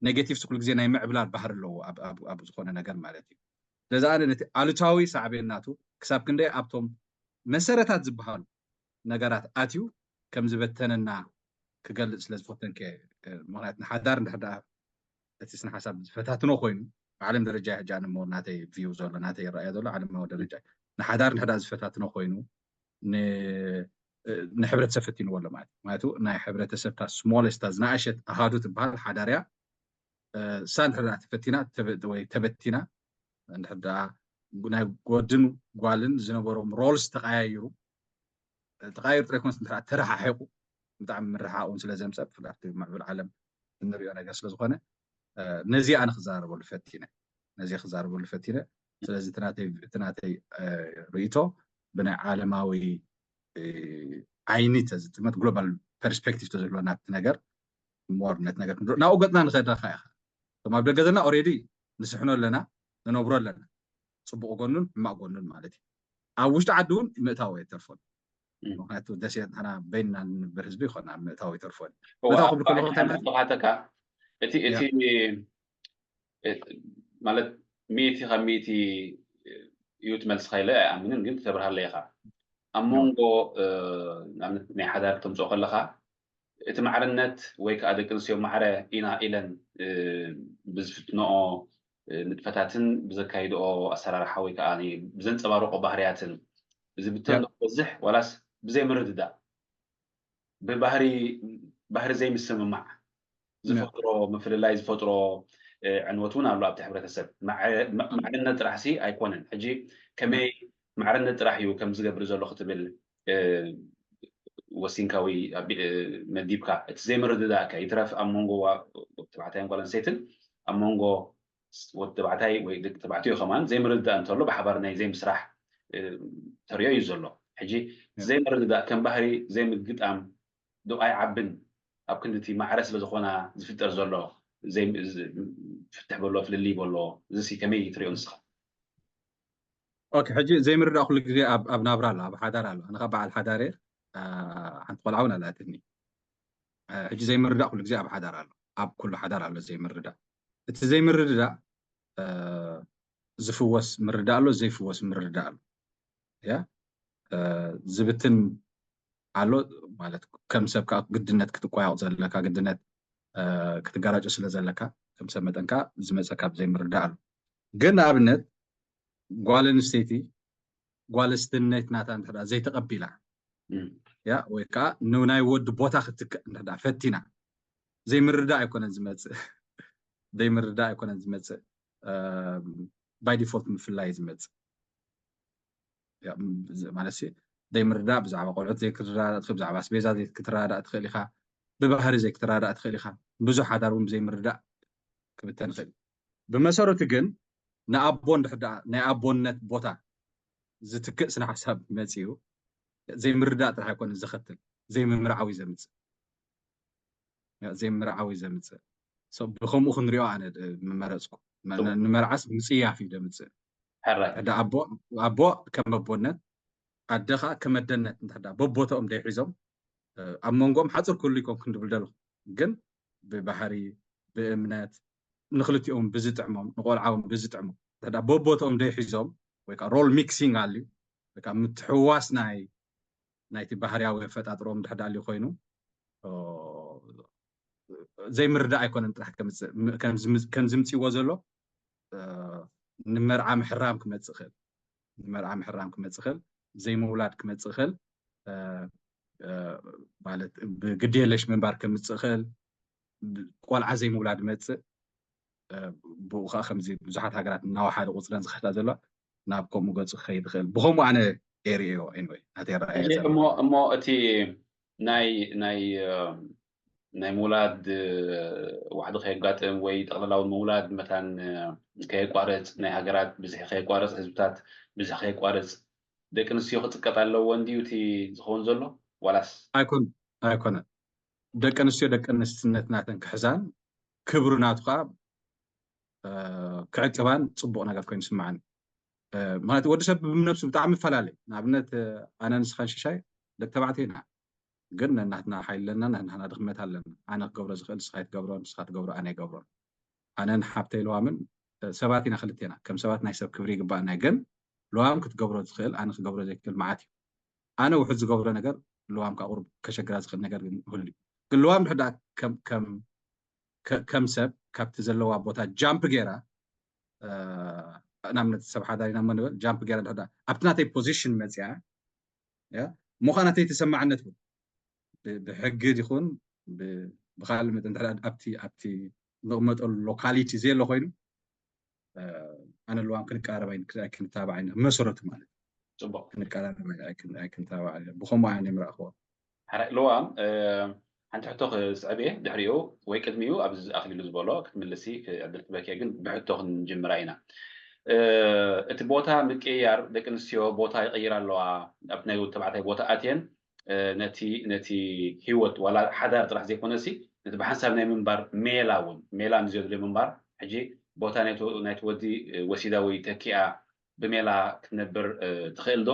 ኔጌቲቭ ኩሉ ግዜ ናይ ምዕብላል ባህሪ ኣለዎ ኣብ ዝኾነ ነገር ማለት እዩ። ስለዚ ኣነ ነቲ ኣሉታዊ ሳዕቤን ናቱ ክሳብ ክንደይ ኣብቶም መሰረታት ዝበሃሉ ነገራት ኣትዩ ከም ዝበተነና ክገልጽ ስለ ዝፈተንከ። ምክንያቱ ንሓዳር እንድሕር እቲ ስነ ሓሳብ ዝፈታትኖ ኮይኑ ብዓለም ደረጃ ሕጂ ኣነ ሞር ናተይ ቪው ዘሎ ናተይ ይረኣዮ ዘሎ ዓለማዊ ደረጃ ንሓዳር እንድሕር ዝፈታትኖ ኮይኑ ንሕብረተሰብ ፈቲንዎ ኣሎ ማለት እዩ። ምክንያቱ ናይ ሕብረተሰብታ ስሞለስታ ዝነኣሸት ኣሃዱ ትበሃል ሓዳርያ እሳ እንድሕር ተፈቲና ወይ ተበቲና እንድሕር ናይ ወድን ጓልን ዝነበሮም ሮልስ ተቀያይሩ ተቃይር ጥራይ ኮንስ እንተ ተረሓሒቁ ብጣዕሚ ምርሓቅ እውን ስለ ዘምፀእ ብፍላይ ኣብቲ ምዕቡል ዓለም እንሪኦ ነገር ስለ ዝኾነ ነዚ ኣነ ክዛረበሉ ፈቲነ ነዚ ክዛረበሉ ፈቲነ። ስለዚ እቲ ናተይ ርእይቶ ብናይ ዓለማዊ ዓይኒ ተዝጥመት ግሎባል ፐርስፔክቲቭ ተዘግሎ ናብቲ ነገር ሞር ነት ነገር ክንድሮ ናብኡ ገፅና ንኸዳ ካ ኢኻ እቶም ኣብ ደገ ዘለና ኦሬዲ ንስሕኖ ኣለና ንነብሮ ኣለና ፅቡቅ ጎኑን ሕማቅ ጎኑን ማለት እዩ። ኣብ ውሽጢ ዓዲ እውን ምእታው ኣይተርፎን። ምክንያቱ ደሴት ንሕና በይንና ንንብር ህዝቢ ይኮና ምእታው ኣይተርፎን። ምእታው ክብል ከለኹ እንታይ ማለት እዩ? ተካ እቲ እቲ ማለት ሚእቲ ካብ ሚእቲ እዩ ትመልስካ ኢለ ኣይኣምንን፣ ግን ክተብርሃለ ኢኻ ኣብ መንጎ ንኣብነት ናይ ሓዳር ክተምፅኦ ከለካ እቲ ማዕርነት ወይ ከዓ ደቂ ኣንስትዮ ማዕረ ኢና ኢለን ብዝፍትንኦ ንጥፈታትን ብዘካይድኦ ኣሰራርሓ ወይ ከዓ ብዘንፀባርቆ ባህርያትን ዝብተን ዶ ክበዝሕ ዋላስ ብዘይምርድዳእ ብባህሪ ባህሪ ዘይምስምማዕ ዝፈጥሮ ምፍልላይ ዝፈጥሮ ዕንወት እውን ኣሎ ኣብቲ ሕብረተሰብ። ማዕርነት ጥራሕ ሲ ኣይኮነን። ሕጂ ከመይ ማዕርነት ጥራሕ እዩ ከም ዝገብር ዘሎ ክትብል ወሲንካ ወይ መዲብካ እቲ ዘይምርድዳእ ከ ይትረፍ ኣብ መንጎ ተባዕታይን ጓል ኣንስተይትን ኣብ መንጎ ወዲ ተባዕታይ ወይ ደቂ ተባዕትዮ ከማን ዘይምርድዳእ እንተሎ ብሓባር ናይ ዘይምስራሕ ተሪኦ እዩ ዘሎ። ሕጂ ዘይምርድዳእ ከም ባህሪ ዘይምግጣም ዶ ኣይዓብን ኣብ ክንዲ እቲ ማዕረ ስለ ዝኾና ዝፍጠር ዘሎ ፍትሕ በሎ ፍልልይ በሎ እዚ ከመይ ትሪኦ ንስኻ? ኦኬ ሕጂ ዘይምርዳእ ኩሉ ግዜ ኣብ ናብራ ኣሎ ኣብ ሓዳር ኣሎ። ኣነ ካብ በዓል ሓዳር እየ ሓንቲ ቆልዓ እውን ኣላትኒ። ሕጂ ዘይምርዳእ ኩሉ ግዜ ኣብ ሓዳር ኣሎ ኣብ ኩሉ ሓዳር ኣሎ ዘይምርዳእ። እቲ ዘይምርድዳእ ዝፍወስ ምርዳእ ኣሎ ዘይፍወስ ምርዳእ ኣሎ። ያ ዝብትን ኣሎ ማለት ከም ሰብ ከዓ ግድነት ክትቋየቕ ዘለካ ግድነት ክትጋራጮ ስለ ዘለካ ከም ሰብ መጠን ከዓ ዝመፀካ ብዘይምርዳእ ኣሎ። ግን ንኣብነት ጓል ኣንስተይቲ ጓል ኣንስትነት ናታ እንተ ዘይተቐቢላ ያ ወይ ከዓ ንናይ ወዲ ቦታ ክትክእ እንተ ፈቲና ዘይምርዳእ ኣይኮነን ዝመፅእ ዘይምርዳእ ኣይኮነን ዝመፅእ ባይ ዲፎልት ምፍላይ ዝመፅእ ማለት ዘይምርዳእ ብዛዕባ ቆልዑት ዘይክትረዳእ ትኽእል ብዛዕባ ኣስቤዛ ዘይክትረዳእ ትኽእል ኢኻ ብባህሪ ዘይክትረዳእ ትኽእል ኢኻ ብዙሕ ሓዳር እውን ብዘይምርዳእ ክብተን ይኽእል ብመሰረቱ ግን ንኣቦ እንድሕር ደኣ ናይ ኣቦነት ቦታ ዝትክእ ስነ ሓሳብ መፂኡ ዘይምርዳእ ጥራሕ ኣይኮነ ዘኸትል ዘይምምርዓዊ ዘምፅእ ዘይምምርዓዊ ዘምፅእ ብከምኡ ክንሪኦ ኣነ ምመረፅኩ ንመርዓስ ምፅያፍ እዩ ዘምፅእ ኣቦ ከም ኣቦነት ኣደ ከዓ ከም ኣደነት እንድሕር ደኣ በቦተኦም ደይሒዞም ኣብ መንጎኦም ሓፅር ክህሉ ይኮንኩ ክንድብል ደለኹ ግን ብባህሪ ብእምነት ንክልቲኦም ብዝጥዕሞም ንቆልዓዎም ብዝጥዕሞም እንተ በቦተኦም ደይሒዞም ወይ ከዓ ሮል ሚክሲንግ ኣልዩ ወይ ከዓ ምትሕዋስ ናይ ናይቲ ባህርያዊ ኣፈጣጥሮም ድሕር ኣልዩ ኮይኑ ዘይምርዳእ ኣይኮነን ጥራሕ ከምዝምፅእዎ ዘሎ ንመርዓ ምሕራም ክመፅእ ክእል ንመርዓ ምሕራም ክመፅእ ክእል ዘይምውላድ ክመፅእ ክእል ማለት ብግዲ የለሽ ምንባር ከምፅእ ክእል ቆልዓ ዘይምውላድ መፅእ ብኡ ከዓ ከምዚ ብዙሓት ሃገራት እናወሓደ ቁፅረን ዝኸዳ ዘሎ ናብ ከምኡ ገፁ ክኸይድ ይኽእል ብከምኡ ኣነ ኤሪዮ ወይ ናተይ ረኣየ እሞ እቲ ናይ ናይ ናይ ምውላድ ዋሕዲ ከየጋጥም ወይ ጠቕላላዊ ምውላድ መታን ከየቋርፅ ናይ ሃገራት ብዝሒ ከየቋርፅ ህዝብታት ብዝሒ ከየቋርፅ ደቂ ኣንስትዮ ክጥቀጥ ኣለዎ እንድዩ እቲ ዝኸውን ዘሎ ዋላስ ኣይኮን ኣይኮነን። ደቂ ኣንስትዮ ደቂ ኣንስትነት ናተን ክሕዛን ክብሩ ናቱ ከዓ ክዕቅባን ፅቡቕ ነገር ኮይኑ ስምዓኒ። ምክንያቱ ወዲ ሰብ ብነብሱ ብጣዕሚ ይፈላለ። ንኣብነት ኣነ ንስኻን ሽሻይ ደቂ ተባዕትዮ ኢና፣ ግን ነናትና ሓይሊ ኣለና፣ ነናትና ድኽመት ኣለና። ኣነ ክገብሮ ዝኽእል ንስኻ ኣይትገብሮ፣ ንስኻ ትገብሮ ኣነ ኣይገብሮን። ኣነን ሓብተይ ለዋምን ሰባት ኢና ክልቴና። ከም ሰባት ናይ ሰብ ክብሪ ይግባኣና፣ ግን ለዋም ክትገብሮ ትኽእል ኣነ ክገብሮ ዘይክእል መዓት እዩ። ኣነ ውሑድ ዝገብሮ ነገር ለዋም ካብ ቁሩብ ከሸግራ ዝኽእል ነገር ግን ይህሉ እዩ። ግን ለዋም ድሕዳ ከም ሰብ ካብቲ ዘለዋ ቦታ ጃምፕ ገይራ፣ ንኣብነት ሰብ ሓዳር ኢና እሞ ንበል፣ ጃምፕ ገይራ ድሕዳ ኣብቲ ናተይ ፖዚሽን መፅያ ምዃና ተይተሰማዕነት እውን ብሕጊ ይኹን ብካልእ መጠን ድሕዳ ኣብቲ ኣብቲ ንቕመጠሉ ሎካሊቲ ዘየሎ ኮይኑ ኣነ ለዋም ክንቀራረብ ኣይክንታባዕ መሰረቱ ማለት ፅቡቅ ክንቀራረብ ኣይክንታባዕ ብከምኡ ኣነ ምረእኽዎ። ሓራይ ለዋም ሓንቲ ሕቶ ክስዕብ እየ፣ ድሕሪኡ ወይ ቅድሚኡ ኣብዚ ኣኽሊሉ ዝበሎ ክትምልሲ ዕድል ክበኪ፣ ግን ብሕቶ ክንጅምራ ኢና። እቲ ቦታ ምቅያር፣ ደቂ ኣንስትዮ ቦታ ይቀይራ ኣለዋ። ኣብ ናይ ተባዕታይ ቦታ ኣትየን ነቲ ነቲ ህይወት ዋላ ሓዳር ጥራሕ ዘይኮነሲ ነቲ ብሓንሳብ ናይ ምንባር ሜላ እውን ሜላ ንዘድልዮ ምንባር ሕጂ ቦታ ናይቲ ወዲ ወሲዳ ወይ ተኪኣ ብሜላ ክትነብር ትኽእል ዶ?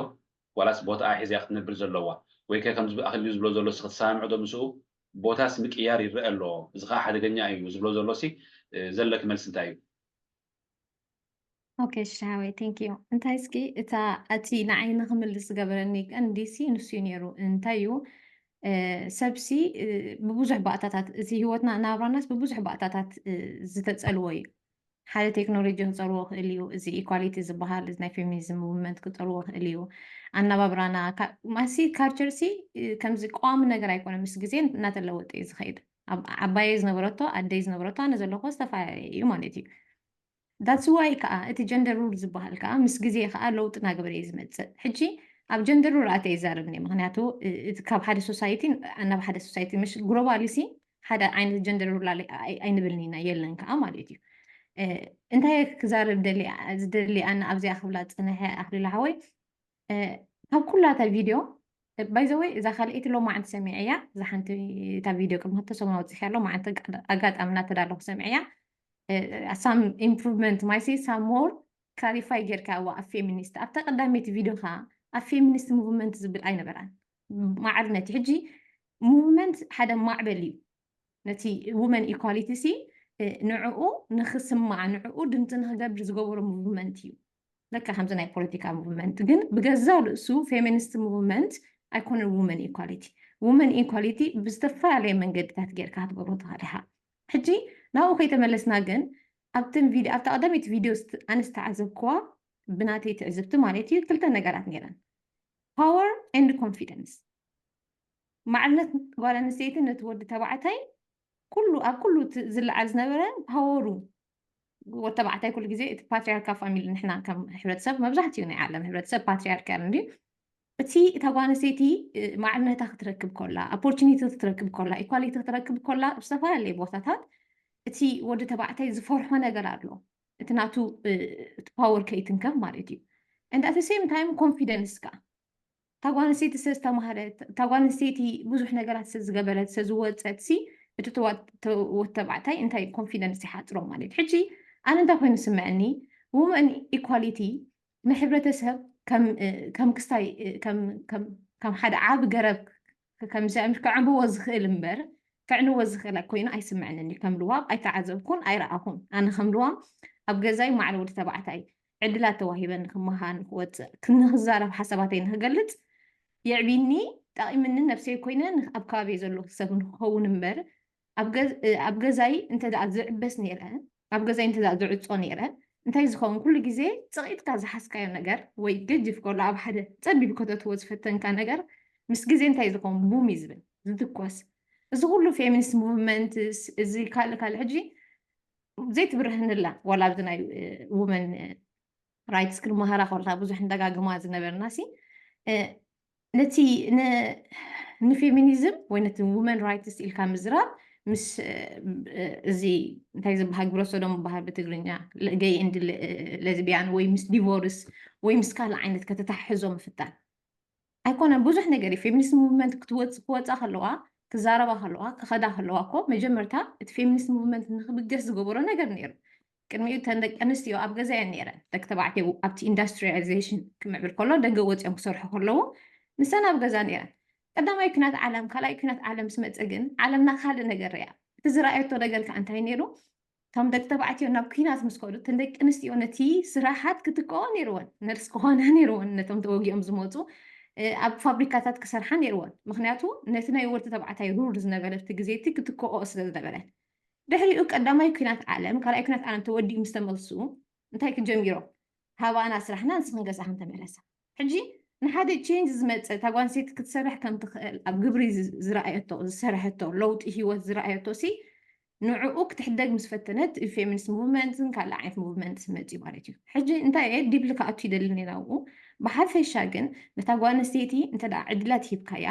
ዋላስ ቦታኣ ሒዛ ክትነብር ዘለዋ? ወይ ከ ከምዚ ኣኽሊሉ ዝብሎ ዘሎ ሲ ክትሰማምዑ ዶ ምስኡ? ቦታስ ምቅያር ይረአ ኣሎ፣ እዚ ከዓ ሓደገኛ እዩ ዝብሎ ዘሎ ሲ ዘለኪ መልሲ እንታይ እዩ? ኦኬ ሽሓወይ ቴንክ ዩ። እንታይ እስኪ እታ እቲ ንዓይ ንክምልስ ዝገበረኒ ቀንዲሲ ንሱ እዩ ነይሩ። እንታይ እዩ ሰብሲ ብብዙሕ ባእታታት እቲ ህይወትና ናብራናስ ብብዙሕ ባእታታት ዝተፀልዎ እዩ። ሓደ ቴክኖሎጂ ክፀልዎ ክእል እዩ። እዚ ኢኳሊቲ ዝበሃል እዚ ናይ ፌሚኒዝም ሙቭመንት ክፀልዎ ክእል እዩ። ኣነባብራና ማሲ ካልቸር ሲ ከምዚ ቀዋሚ ነገር ኣይኮነ፣ ምስ ግዜ እናተለወጠ እዩ ዝኸይድ። ዓባየይ ዝነበረቶ ኣደይ ዝነበረቶ ኣነ ዘለኹ ዝተፈላለየ እዩ ማለት እዩ። ዳትስ ዋይ ከዓ እቲ ጀንደር ሩል ዝበሃል ከዓ ምስ ግዜ ከዓ ለውጢ እናገበረ እዩ ዝመፅእ። ሕጂ ኣብ ጀንደር ሩል ኣተ ይዛረብኒ፣ ምክንያቱ ካብ ሓደ ሶሳይቲ ናብ ሓደ ሶሳይቲ ምሽ ግሎባሊ ሲ ሓደ ዓይነት ጀንደር ሩል ኣይንብልን ኢና፣ የለን ከዓ ማለት እዩ። እንታይ ክዛረብ ዝደሊ ኣነ ኣብዚኣ ክብላ ዝፀንሐ ኣኽሊሉ ሓወይ፣ ካብ ኩላታ ቪድዮ ባይዘወይ እዛ ካልኣይቲ ሎማዓንቲ ሰሚዐያ። እዛ ሓንቲ እታ ቪድዮ ቅድሚ ክልተ ሰሙን ኣውፂእያ፣ ሎማዓንቲ ኣጋጣሚ እናተዳለኹ ሰሚዐያ። ሳም ኢምፕሩቭመንት ማይሲ ሳም ሞር ክላሪፋይ ጌርካ እዋ ኣብ ፌሚኒስት ኣብታ ቀዳመይቲ ቪድዮ ከዓ ኣብ ፌሚኒስት ሙቭመንት ዝብል ኣይነበራን። ማዕርነት ሕጂ ሙቭመንት ሓደ ማዕበል እዩ። ነቲ ውመን ኢኳሊቲ ሲ ንዕኡ ንክስማዕ ንዕኡ ድምፂ ንክገብር ዝገበሮ ሙቭመንት እዩ። ለካ ከምዚ ናይ ፖለቲካ ሙቭመንት ግን ብገዛ ርእሱ ፌሚኒስት ሙቭመንት ኣይኮነን ውመን ኢኳሊቲ። ውመን ኢኳሊቲ ብዝተፈላለየ መንገድታት ጌርካ ክትገብሮ ትኽእል ኢኻ። ሕጂ ናብኡ ከይተመለስና ግን ኣብትን ቪድዮ ኣብታ ቀዳመይቲ ቪድዮ ኣነ ዝተዓዘብክዋ ብናተይ ትዕዝብቲ ማለት እዩ ክልተ ነገራት ነይረን፣ ፓወር ኤንድ ኮንፊደንስ። ማዕርነት ጓል ኣንስተይቲ ነቲ ወዲ ተባዕታይ ኩሉ ኣብ ኩሉ ዝለዓል ዝነበረ ፓወሩ ወተባዕታይ ኩሉ ግዜ እቲ ፓትሪያርካ ፋሚሊ ንሕና ከም ሕብረተሰብ መብዛሕትኡ ናይ ዓለም ሕብረተሰብ ፓትሪያርካል እንዲ እቲ እታ ጓል ኣንስተይቲ ማዕርነታ ክትረክብ ኮላ፣ ኦፖርቹኒቲ ክትረክብ ኮላ፣ ኢኳሊቲ ክትረክብ ኮላ ኣብ ዝተፈላለየ ቦታታት እቲ ወዲ ተባዕታይ ዝፈርሖ ነገር ኣሎ። እቲ ናቱ እቲ ፓወር ከይትንከፍ ማለት እዩ። And at the same time confidence ካ እታ ጓል ኣንስተይቲ ስለ ዝተማሃረት እታ ጓል ኣንስተይቲ ብዙሕ ነገራት ስለ ዝገበረት ስለ ዝወፀት ሲ እቲ ወዲ ተባዕታይ እንታይ ኮንፊደንስ ይሓፅሮ ማለት እዩ። ሕጂ ኣነ እንታይ ኮይኑ ስምዐኒ፣ ውመን ኢኳሊቲ ንሕብረተሰብ ከም ክስታይ ከም ሓደ ዓቢ ገረብ ከም ከዕንብዎ ዝኽእል እምበር ከዕንዎ ዝኽእል ኮይኑ ኣይስምዐንን እዩ። ከም ልዋም ኣይተዓዘብኩን ኣይረኣኹን። ኣነ ከም ልዋም ኣብ ገዛይ ማዕረ ወዲ ተባዕታይ ዕድላት ተዋሂበኒ ክመሃር ንክወፅእ ንክዛረብ ሓሳባተይ ንክገልፅ የዕቢኒ ጠቒምኒ ነብሰይ ኮይነ ኣብ ከባቢ ዘሎ ሰብ ንክኸውን እምበር ኣብ ገዛይ እንተ ዝዕበስ ነይረ ኣብ ገዛይ እንተ ዝዕፆ ነይረ እንታይ ዝኸውን ኩሉ ግዜ ፅቒጥካ ዝሓዝካዮ ነገር ወይ ገጅፍ ከሎ ኣብ ሓደ ፀቢብ ከተትዎ ዝፈተንካ ነገር ምስ ግዜ እንታይ ዝኸውን ቡም እዩ ዝብል ዝትኮስ እዚ ኩሉ ፌሚኒስት ሙቭመንትስ እዚ ካልእ ካልእ ሕጂ ዘይትብርህንላ ዋላ ኣብዚ ናይ ውመን ራይትስ ክንመሃራ ከልካ ብዙሕ ንደጋግማ ዝነበርና ሲ ነቲ ንፌሚኒዝም ወይ ነቲ ውመን ራይትስ ኢልካ ምዝራብ ምስ እዚ እንታይ ዝበሃል ግብረ ሰዶም ዝበሃል ብትግርኛ ገይ እንድ ለዝቢያን ወይ ምስ ዲቮርስ ወይ ምስ ካልእ ዓይነት ከተታሕዞ ምፍታን ኣይኮነን ብዙሕ ነገር እዩ። ፌሚኒስት ሙቭመንት ክትወፅ ክወፃ ከለዋ ክዛረባ ከለዋ ክኸዳ ከለዋ እኮ መጀመርታ እቲ ፌሚኒስት ሙቭመንት ንክብገስ ዝገበሮ ነገር ነይሩ። ቅድሚኡ እተን ደቂ ኣንስትዮ ኣብ ገዛ እየን ነይረን። ደቂ ተባዕትዮ ኣብቲ ኢንዱስትሪያላይዜሽን ክምዕብል ከሎ ደገ ወፂኦም ክሰርሑ ከለዉ ንሰን ኣብ ገዛ ነይረን። ቀዳማይ ኩናት ዓለም ካልኣይ ኩናት ዓለም ስመፀ ግን ዓለምና ካልእ ነገር ያ። እቲ ዝረኣየቶ ነገር ከዓ እንታይ ነይሩ? እቶም ደቂ ተባዕትዮ ናብ ኩናት ምስ ከዱ እተን ደቂ ኣንስትዮ ነቲ ስራሓት ክትከኦ ነይርወን፣ ነርስ ክኾና ነይርወን። ነቶም ተወጊኦም ዝመፁ ኣብ ፋብሪካታት ክሰርሓ ነይርወን። ምክንያቱ ነቲ ናይ ወዲ ተባዕታይ ሩል ዝነበረ እቲ ግዜ እቲ ክትከኦ ስለ ዝነበረ። ድሕሪኡ ቀዳማይ ኩናት ዓለም ካልኣይ ኩናት ዓለም ተወዲኡ ምስ ተመልሱ እንታይ ክጀሚሮም? ሃባና ስራሕና ንስኽን ገዛኽን ተመለሳ። ሕጂ ንሓደ ቼንጅ ዝመፀ እታ ጓል ኣንስተይቲ ክትሰርሕ ከም ትኽእል ኣብ ግብሪ ዝረኣየቶ ዝሰረሐቶ ለውጢ ህይወት ዝረኣየቶ ሲ ንዕኡ ክትሕደግ ምስ ፈተነት ፌሚኒስት ሙቭመንትን ካልእ ዓይነት ሙቭመንት መፅዩ ማለት እዩ። ሕጂ እንታይ እየ ዲፕሊ ክኣቱ ይደልን ናብኡ። ብሓፈሻ ግን ነታ ጓል ኣንስተይቲ እንተ ዕድላት ሂብካያ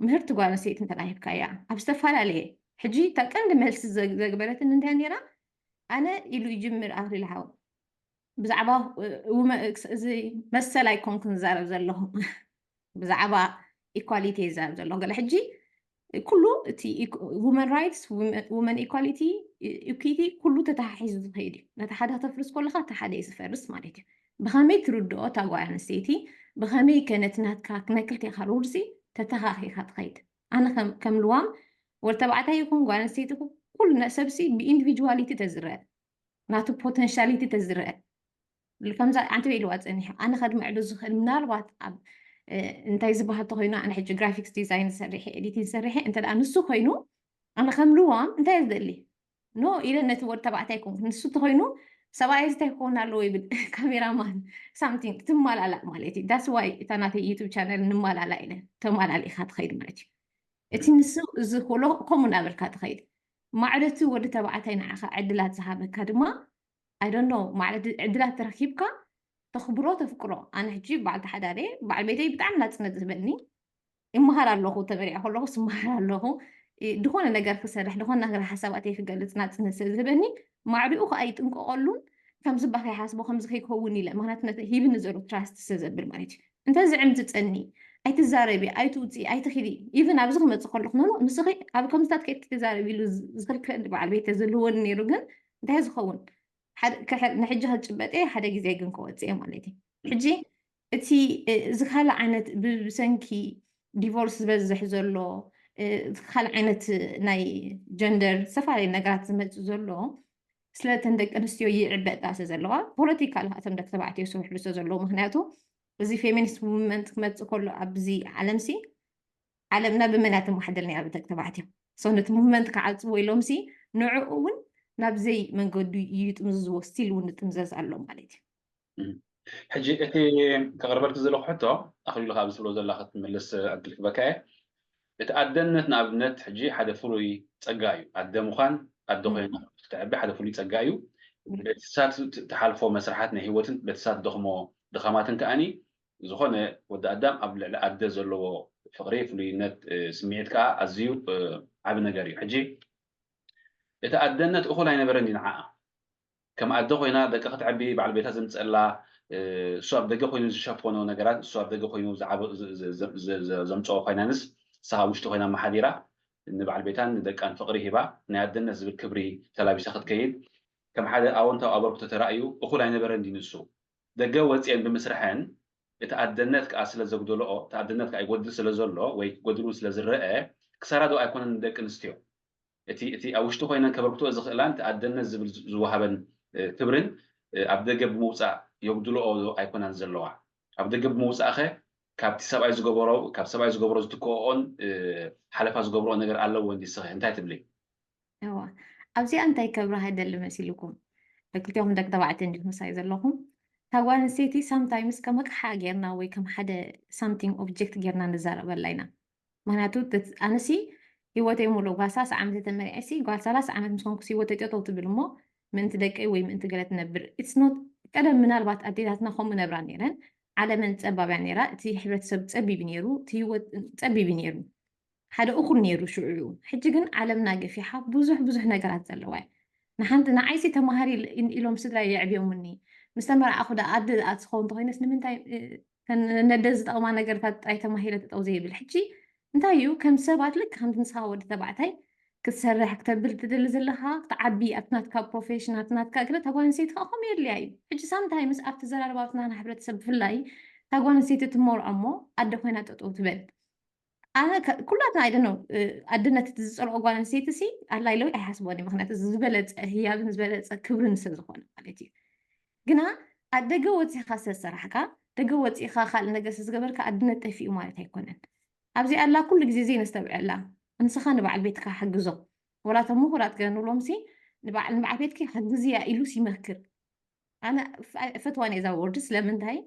ምህርቲ ጓል ኣንስተይቲ እንተ ሂብካያ ኣብ ዝተፈላለየ ሕጂ እታ ቀንዲ መልሲ ዘግበረትን እንታይ ነራ ኣነ ኢሉ ይጅምር ኣክሊል ሓው ብዛዕባ እዚ መሰል ኣይኮንኩን ዝዛረብ ዘለኹ ብዛዕባ ኢኳሊቲ ይዛረብ ዘለኹ ገለ ሕጂ ኩሉ እቲ ውመን ራይትስ ውመን ኢኳሊቲ ኢኩቲ ኩሉ ተተሓሒዙ ዝኸይድ እዩ። ነቲ ሓደ ክተፍርስ ከለካ እቲ ሓደ እዩ ዝፈርስ ማለት እዩ። ብኸመይ ትርድኦ እታ ጓል ኣንስተይቲ ብኸመይ ከ ነቲ ናትካ ክነክልካ ሩልሲ ተተኻኺካ ትኸይድ። ኣነ ከም ልዋም ወል ተባዕታይ ይኹን ጓል ኣንስተይቲ ኩሉ ሰብሲ ብኢንዲቪጁዋሊቲ ተዝረአ ናቱ ፖተንሻሊቲ ተዝረአ ከምዛ ኣንቲ ኢልዋ ፀኒሑ ኣነ ከድምዕሉ ዝኽእል ምናልባት ኣብ እንታይ ዝበሃል ተኮይኑ ኣነ ሕጂ ግራፊክስ ዲዛይን ዝሰርሐ ኤዲቲን ዝሰርሐ እንተ ንሱ ኮይኑ ኣነ ከም ልዋም እንታይ ዝደሊ ኖ ኢለ ነቲ ወድ ተባዕታይ ኮንኩ ንሱ ተኮይኑ ሰብኣይ እንታይ ክኸውን ኣለዎ ይብል ካሜራማን ሳምቲንግ ትማላላእ ማለት እዩ that's why እታ ናተይ ዩቱብ ቻነል ንማላላ ኢለ ተማላሊእካ ትኸይድ ማለት እዩ እቲ ንሱ እዚ ክሎ ከምኡ እናበልካ ትኸይድ ማዕረቲ ወዲ ተባዕታይ ንዓኻ ዕድላት ዝሃበካ ድማ I don't know ማለት ዕድላት ተረኪብካ ተኽብሮ ተፍቅሮ ኣነ ሕጂ በዓልቲ ሓዳር እየ በዓል ቤተይ ብጣዕሚ ናፅነት ዝህበኒ ይመሃር ኣለኹ ተመሪዐ ከለኹ ስመሃር ኣለኹ ዝኾነ ነገር ክሰርሕ ዝኾነ ነገር ሓሳባተይ ክገልፅ ናፅነት ስለ ዝህበኒ ማዕሪኡ ከዓ ይጥንቀቐሉን ከምዚ ባ ከይሓስቦ ከምዚ ከይከውን ኢለ ምክንያቱ ሂብኒ ዘሎ ትራስት ስለ ዘብል ማለት እዩ እንተ ዝዕምቲ ፀኒ ኣይትዛረቢ ኣይትውፅኢ ኣይትኺዲ even ኣብዚ ክመፅእ ከለኹ ኖኖ ንስኺ ኣብ ከምዝታት ከይትዛረቢ ኢሉ ዝኽልክለኒ በዓል ቤተ ዝህልወኒ ነይሩ ግን እንታይ ዝኸውን ንሕጂ ክጭበጠ ሓደ ግዜ ግን ክወፅእ ማለት እዩ ሕጂ እቲ እዚ ካልእ ዓይነት ብሰንኪ ዲቮርስ ዝበዝሕ ዘሎ ካልእ ዓይነት ናይ ጀንደር ዝተፈላለዩ ነገራት ዝመፅእ ዘሎ ስለተን ደቂ ኣንስትዮ ይዕበጣ ስለ ዘለዋ ፖለቲካል እቶም ደቂ ተባዕትዮ ዝሰርሕሉ ስለ ዘለዉ ምክንያቱ እዚ ፌሚኒስት ሙቭመንት ክመፅእ ከሎ ኣብዚ ዓለም ሲ ዓለምና ብመን እያ ትመሓደር ነይራ ብደቂ ተባዕትዮ so ነቲ ሙቭመንት ክዓፅዎ ኢሎም ሲ ንዕኡ እውን ናብ ዘይ መንገዱ ይጥምዝዝዎ ስቲል እውን ንጥምዘዝ ኣሎ ማለት እዩ ሕጂ እቲ ከቕርበልኪ ዘለኹ ሕቶ ኣኽሊሉ ካብ ዝብሎ ዘላ ክትምልስ ዕድል ክበካ እየ እቲ ኣደነት ንኣብነት ሕጂ ሓደ ፍሉይ ጸጋ እዩ ኣደ ምዃን ኣደ ኮይና ክትዕቢ ሓደ ፍሉይ ጸጋ እዩ በቲ ሳት ትሓልፎ መስርሓት ናይ ህይወትን በቲ ሳት ደኽሞ ድኻማትን ከኣኒ ዝኾነ ወዲ ኣዳም ኣብ ልዕሊ ኣደ ዘለዎ ፍቕሪ ፍሉይነት ስምዒት ከዓ ኣዝዩ ዓቢ ነገር እዩ ሕጂ እቲ ኣደነት እኹል ኣይነበረን እዩ ንዓኣ ከም ኣደ ኮይና ደቂ ክትዕቢ በዓል ቤታ ዘምፀላ እሱ ኣብ ደገ ኮይኑ ዝሸፈኖ ነገራት እሱ ኣብ ደገ ኮይኑ ዘምፀኦ ፋይናንስ ንሳ ውሽጢ ኮይና መሓዲራ ንበዓል ቤታን ንደቃን ፍቕሪ ሂባ ናይ ኣደነት ዝብል ክብሪ ተላቢሳ ክትከይድ ከም ሓደ ኣወንታዊ ኣበርክቶ ተራእዩ እኹል ኣይነበረን ድዩ ንሱ ደገ ወፅኤን ብምስርሐን እቲ ኣደነት ከዓ ስለ ዘጉደልኦ እቲ ኣደነት ከዓ ይጎድል ስለ ዘሎ ወይ ክጎድል እውን ስለ ዝረአ ክሳራ ዶ ኣይኮነን ንደቂ ኣንስትዮ እቲ እቲ ኣብ ውሽጢ ኮይነን ከበርክትኦ ዝኽእላን እቲ ኣደነት ዝብል ዝወሃበን ክብርን ኣብ ደገ ብምውፃእ የጉድልኦ ዶ ኣይኮናን ዘለዋ ኣብ ደገ ብምውፃእኸ ካብቲ ሰብኣይ ዝገበሮ ካብ ሰብኣይ ዝገበሮ ዝትክኦኦን ሓለፋ ዝገብርኦ ነገር ኣለዎ እንዲ ስኸ እንታይ ትብሊ እዋ ኣብዚኣ እንታይ ከብርሃ ይደሊ መሲልኩም ክልቲኦም ደቂ ተባዕትዮ እንዲኹም ምሳይ ዘለኹም እታ ጓል ኣንስተይቲ ሳምታይምስ ከም ኣቕሓ ጌርና ወይ ከም ሓደ ሳምቲንግ ኦብጀክት ጌርና ንዛረበላ ኢና ምክንያቱ ኣነሲ ህይወተይ ሙሉእ ጓል ሰላሳ ዓመት ተመሪዐሲ ጓል ሰላሳ ዓመት ምስ ኮንኩስ ህይወተይ ጠጠው ትብል እሞ ምእንቲ ደቀይ ወይ ምእንቲ ገለ ትነብር it's not ቀደም ምናልባት ኣዴታትና ከምኡ ነብራ ነይረን ዓለመን ፀባብ እያ ነይራ እቲ ሕብረተሰብ ፀቢብ ነይሩ እቲ ህይወት ፀቢብ ነይሩ ሓደ እኹል ነይሩ ሽዑ ሕጂ ግን ዓለምና ገፊሓ ብዙሕ ብዙሕ ነገራት ዘለዋ እያ ንሓንቲ ንዓይሲ ተማሃሪ ኢሎም ስድራ የዕብዮምኒ ምስ ተመርዓኹ ዳ ኣደ ዝኣት ዝኸውን እንተኮይነስ ንምንታይ ነደ ዝጠቕማ ነገርታት ጥራይ ተማሂረ ጠጠው ዘይብል። ሕጂ እንታይ እዩ፣ ከም ሰባት ልክ ከምቲ ንስኻ ወዲ ተባዕታይ ክትሰርሕ ክተብል ትደሊ ዘለኻ፣ ክትዓቢ ኣብቲ ናትካ ፕሮፌሽን ኣብቲ ናትካ ግለ፣ እታ ጓል ኣንስተይቲ ከዓ ከምኡ የድልያ እዩ። ሕጂ ሳምታይምስ ኣብቲ ዘራርባ ኣብቲ ናና ሕብረተሰብ ብፍላይ እታ ጓል ኣንስተይቲ ትመርዖ እሞ ኣደ ኮይና ጠጠው ትበል። ኣነ ኩላትና ኣይደነው ኣደነት ዝፀልኦ ጓል ኣንስተይቲ ሲ ኣላ ኢለው ኣይሓስቦን እዩ። ምክንያቱ ዝበለፀ ህያብን ዝበለፀ ክብርን ስለ ዝኾነ ማለት እዩ። ግና ኣብ ደገ ወፂኻ ስለዝሰራሕካ፣ ደገ ወፂኻ ካልእ ነገር ስለዝገበርካ ኣድነት ጠፊኡ ማለት ኣይኮነን። ኣብዚ ኣላ ኩሉ ግዜ ዘይነስተብዕላ፣ ንስኻ ንበዓል ቤትካ ሓግዞ። ወላ እቶም ምሁራት ገለ ንብሎም ሲ ንበዓል ንበዓል ቤትኪ ሓግዝያ ኢሉስ ይመክር። ኣነ ፈትዋን እዛ ወርድ ስለምንታይ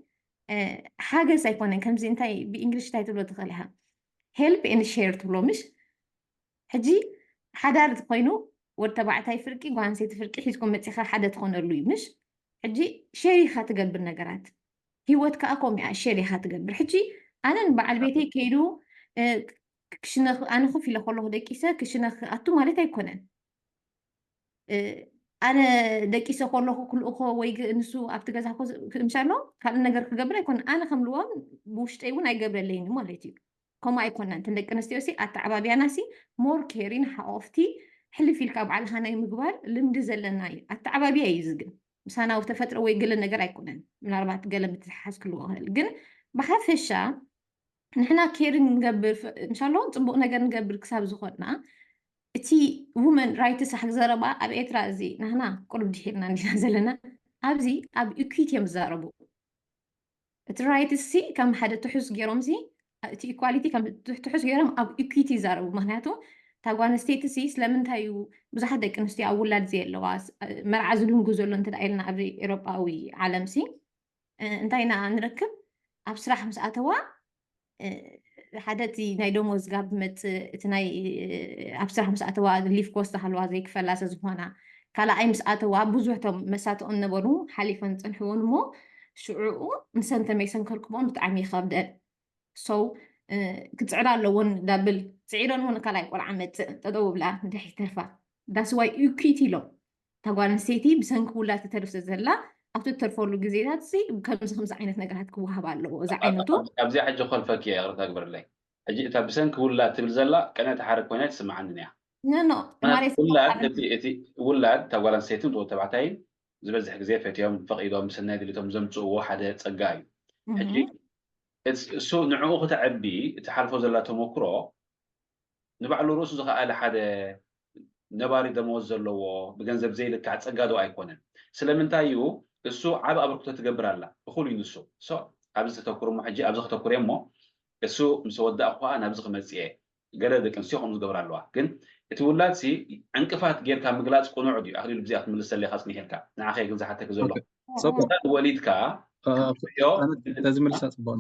ሓገዝ ኣይኮነን። ከምዚ እንታይ ብእንግሊሽ እንታይ ትብሎ ትኽእል ኢኻ፣ help and share ትብሎ ምሽ። ሕጂ ሓዳር ኮይኑ ወድ ተባዕታይ ፍርቂ ጓል ኣንስተይቲ ፍርቂ ሒዝኩም መፂኻ ሓደ ትኾነሉ እዩ ምሽ። ሕጂ ሼር ኢኻ ትገብር ነገራት፣ ህይወት ከዓ ከምኡ እያ፣ ሼር ኢኻ ትገብር። ሕጂ ኣነ ንበዓል ቤተይ ከይዱ ክሽነ ኣነ ኮፍ ኢለ ከለኹ ደቂሰ ክሽነ ክኣቱ ማለት ኣይኮነን። ኣነ ደቂሰ ከለኹ ክልእኮ ወይ ንሱ ኣብቲ ገዛ ምሻሎ ካልእ ነገር ክገብር ኣይኮነን። ኣነ ከም ልዋም ብውሽጠይ እውን ኣይገብረለይን ማለት እዩ። ከምኡ ኣይኮናን። እተን ደቂ ኣንስትዮ ሲ ኣተዓባብያና ሲ more caring፣ ሓቆፍቲ፣ ሕልፍ ኢልካ ባዕልኻ ናይ ምግባር ልምዲ ዘለና እዩ። ኣተዓባብያ እዩ እዚ ግን ምሳና ተፈጥሮ ወይ ገለ ነገር ኣይኮነን። ምናልባት ገለ ምትሓዝ ክልዎ ይኽእል ግን ብሓፈሻ ንሕና care ንገብር ምሻሎ ፅቡቅ ነገር ንገብር ክሳብ ዝኾንና እቲ women rights ሓቂ ዘረባ ኣብ ኤርትራ እዚ ናህና ቁሩብ ድሒርና እንዲና ዘለና። ኣብዚ ኣብ equity እዮም ዝዛረቡ። እቲ rights ሲ ከም ሓደ ትሑዝ ገይሮም ሲ እቲ equality ከም ትሑዝ ገይሮም ኣብ equity ይዛረቡ። ምክንያቱ እታ ጓል ኣንስተይቲ ሲ ስለምንታይ እዩ ብዙሓት ደቂ ኣንስትዮ ኣብ ውላድ ዘየለዋ መርዓ ዝድንጉ ዘሎ እንተ ኢልና ኣብ ኤሮጳዊ ዓለም ሲ እንታይ ኢና ንረክብ? ኣብ ስራሕ ምስ ኣተዋ ሓደ እቲ ናይ ደሞዝ ጋብ መፅእ እቲ ናይ ኣብ ስራሕ ምስ ኣተዋ leave cost ሃለዋ ዘይክፈላ ስለ ዝኾና፣ ካልኣይ ምስ ኣተዋ ብዙሕ እቶም መሳትኦም ነበሩ ሓሊፈን ፀንሕዎን እሞ ሽዑኡ ንሰን ተመይሰን ከርክቦም ብጣዕሚ ይኸብደን። So ክፅዕራ ኣለዎን ዳብል ፅዒረን እውን ካልኣይ ቆልዓ መፅእ ጠጠው ብላ ድሕሪ ተርፋ that's why equity ኢሎም እታ ጓል ኣንስተይቲ ብሰንኪ ውላድ ትተርፍ ስለ ዘላ ኣብቲ ትተርፈሉ ግዜታት ሲ ከምዚ ከምዚ ዓይነት ነገራት ክወሃብ ኣለዎ እዚ ዓይነቱ ኣብዚኣ ሕጂ ከልፈኪ እየ ይቕርታ ግበርለይ ሕጂ እታ ብሰንኪ ውላድ ትብል ዘላ ቀነ ተሓርቅ ኮይና ትስምዓንን እያ ኖ ኖ ማለት ውላድ እቲ ውላድ እታ ጓል ኣንስተይትን ተባዕታይን ዝበዝሕ ግዜ ፈትዮም ፈቒዶም ብሰናይ ድልቶም ዘምፅእዎ ሓደ ፀጋ እዩ ሕጂ እሱ ንዕኡ ክተዕቢ እትሓልፎ ዘላ ተመክሮ ንባዕሉ ርእሱ ዝኸኣለ ሓደ ነባሪ ደመወዝ ዘለዎ ብገንዘብ ዘይልካዕ ፀጋ ዶ ኣይኮነን ስለምንታይ እዩ እሱ ዓብ ኣበርክቶ ትገብር ኣላ እኹል እዩ ንሱ ኣብዚ ተተኩር እሞ ሕጂ ኣብዚ ከተኩር እሞ እሱ ምስ ወዳእኩ ከዓ ናብዚ ክመፅእ እየ ገለ ደቂ ኣንስትዮ ከምኡ ዝገብራ ኣለዋ ግን እቲ ውላድ ሲ ዕንቅፋት ጌርካ ምግላፅ ቅኑዕ ድዩ ኣክሊሉ ብዚኣ ክትምልስ ሰሊካ ፅኒሕ ኢልካ ንዓኸ ግን ዝሓተክ ዘሎ ወሊድካ ተዝምልሳ ፅቡቅ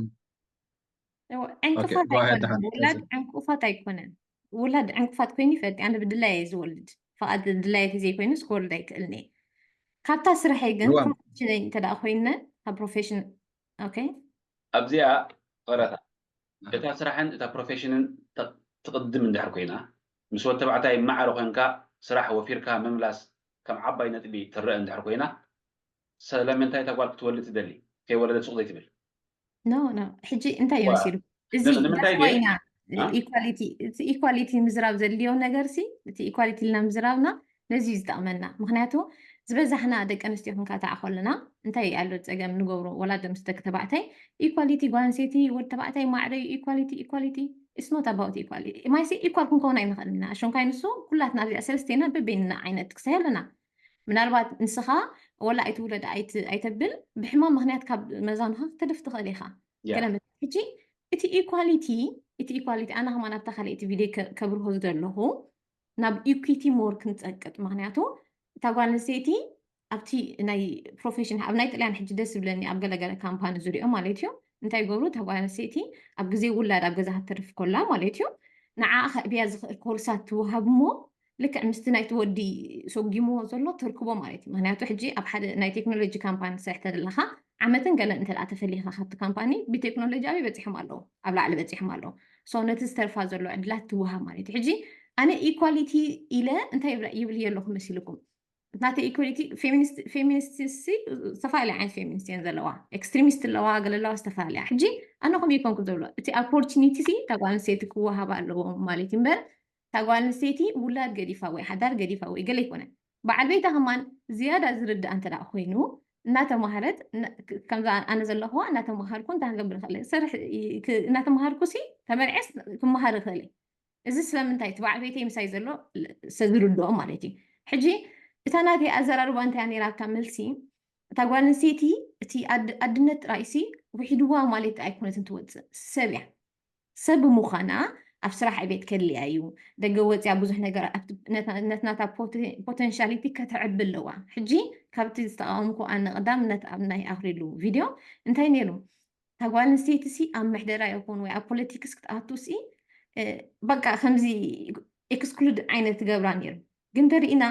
ዕንቅፋት ኣይኮነን ውላድ ዕንቅፋት ኣይኮነን ውላድ ዕንቅፋት ኮይኑ ይፈልጥ ኣነ ብድላይ እየ ዝወልድ ፍቓድ ድላየት ዘይኮይኑስ ክወልድ ኣይክእልን እየ ካብታ ስርሐይ ግን ፕሮፌሽነይ እንተ ኮይነ ካብ ፕሮፌሽን ኣብዚኣ ቐረታ እታ ስራሕን እታ ፕሮፌሽንን ትቕድም እንድሕር ኮይና ምስ ወድ ተባዕታይ ማዕረ ኮንካ ስራሕ ወፊርካ ምምላስ ከም ዓባይ ነጥቢ ትረአ እንድሕር ኮይና ስለምንታይ እታ ጓል ክትወልድ ትደሊ ከይወለደት ሱቕ ዘይትብል ኖ ኖ ሕጂ እንታይ እዩ መሲሉ እዚ ዳስዋይና ኢኳሊቲ እቲ ኢኳሊቲ ምዝራብ ዘድልዮ ነገር ሲ እቲ ኢኳሊቲ ኢልና ምዝራብና ነዚ እዩ ዝጠቕመና ምክንያቱ ዝበዛሕና ደቂ ኣንስትዮ ክንካታዕ ከለና እንታይ ኣሎ ፀገም ንገብሮ ወላ ምስ ደቂ ተባዕታይ ኢኳሊቲ ጓል ኣንስተይቲ ወዲ ተባዕታይ ማዕረ እዩ ኢኳሊቲ ኢኳሊቲ it's not about equality ማይሲ ኢኳል ክንከውን ኣይንኽእል ኢና ኣሸንኳይ ንሱ ኩላትና ኣብዚኣ ሰለስቴና በበይንና ዓይነት ትክሳይ ኣለና ምናልባት ንስኻ ወላ ኣይትውለድ ኣይተብል ብሕማም ምክንያት ካብ መዛኑኻ ክተደፍ ትኽእል ኢኻ ገለ ሕጂ እቲ ኢኳሊቲ እቲ ኢኳሊቲ ኣነ ከማን ኣብታ ካልእ እቲ ቪድዮ ከብርሆ ዝደለኹ ናብ ኢኩዊቲ ሞር ክንፀቅጥ ምክንያቱ እታ ጓል ኣንስተይቲ ኣብቲ ናይ ፕሮፌሽን ኣብ ናይ ጥልያን ሕጂ ደስ ዝብለኒ ኣብ ገለገለ ካምፓኒ ዝሪኦ ማለት እዩ እንታይ ይገብሩ እታ ጓል ኣንስተይቲ ኣብ ግዜ ውላድ ኣብ ገዛ ክትተርፍ ኮላ ማለት እዩ ንዓ ከዕብያ ዝኽእል ኮርሳት ትወሃብ እሞ ልክዕ ምስቲ ናይቲ ወዲ ሰጊምዎ ዘሎ ተርክቦ ማለት እዩ ምክንያቱ ሕጂ ኣብ ሓደ ናይ ቴክኖሎጂ ካምፓኒ ትሰርሕ ተለኻ ዓመትን ገለን እንተ ተፈሊኻ ካብቲ ካምፓኒ ብቴክኖሎጂ ኣበይ በፂሖም ኣለዉ ኣብ ላዕሊ በፂሖም ኣለዉ so ነቲ ዝተርፋ ዘሎ ዕድላት ትወሃብ ማለት እዩ ሕጂ ኣነ ኢኳሊቲ ኢለ እንታይ ይብል እየ ኣለኹ መሲልኩም ናተይ ኢኮኒቲ ፌሚኒስት ሲ ዝተፈላለየ ዓይነት ፌሚኒስት እየን ዘለዋ። ኤክስትሪሚስት ኣለዋ፣ ገለ ኣለዋ ዝተፈላለያ። ሕጂ ኣነ ከምኡ ይኮንኩ ዘሎ፣ እቲ ኦፖርቹኒቲ ሲ እታ ጓል ኣንስተይቲ ክወሃባ ኣለዎ ማለት እዩ እምበር፣ እታ ጓል ኣንስተይቲ ውላድ ገዲፋ ወይ ሓዳር ገዲፋ ወይ ገለ ኣይኮነን። በዓል ቤታ ከማን ዝያዳ ዝርድኣ እንተ ደኣ ኮይኑ እናተማሃረት፣ ን- ከምዛ ኣነ ዘለኹዋ እናተማሃርኩ እንታይ ክገብር ይኽእል እየ? ክሰርሕ ይ- ክ- እናተማሃርኩ ሲ ተመርዔስ ክመሃር ይኽእል እየ። እዚ ስለምንታይ እቲ በዓል ቤተይ ምሳይ ዘሎ ል- ስለ ዝርድኦ ማለት እዩ። ሕጂ እታ ናተይ ኣዘራርባ እንታይ ነይራ ኣብታ መልሲ፣ እታ ጓል ኣንስተይቲ እቲ ኣድ- ኣድነት ጥራይ ሲ ውሒድዋ ማለት ኣይኮነትን ትወፅእ፣ ሰብ እያ። ሰብ ብምዃና ኣብ ስራሕ ዕቤት ከድልያ እዩ። ደገ ወፅያ ብዙሕ ነገር ኣብቲ- ነታ- ነቲ ናታ ፖቴ- ፖቴንሻሊቲ ከተዕቢ ኣለዋ። ሕጂ ካብቲ ዝተቃወምኩ ኣነ ቀዳምነት ኣብ ናይ ኣኽሊሉ ቪድዮ እንታይ ነይሩ? እታ ጓል ኣንስተይቲ ሲ ኣብ ምሕደራ ይኹን ወይ ኣብ ፖለቲክስ ክትኣቱ ሲ እ፣ በቃ ከምዚ ኤክስክሉድ ዓይነት ትገብራ ነይሩ። ግን ተሪኢና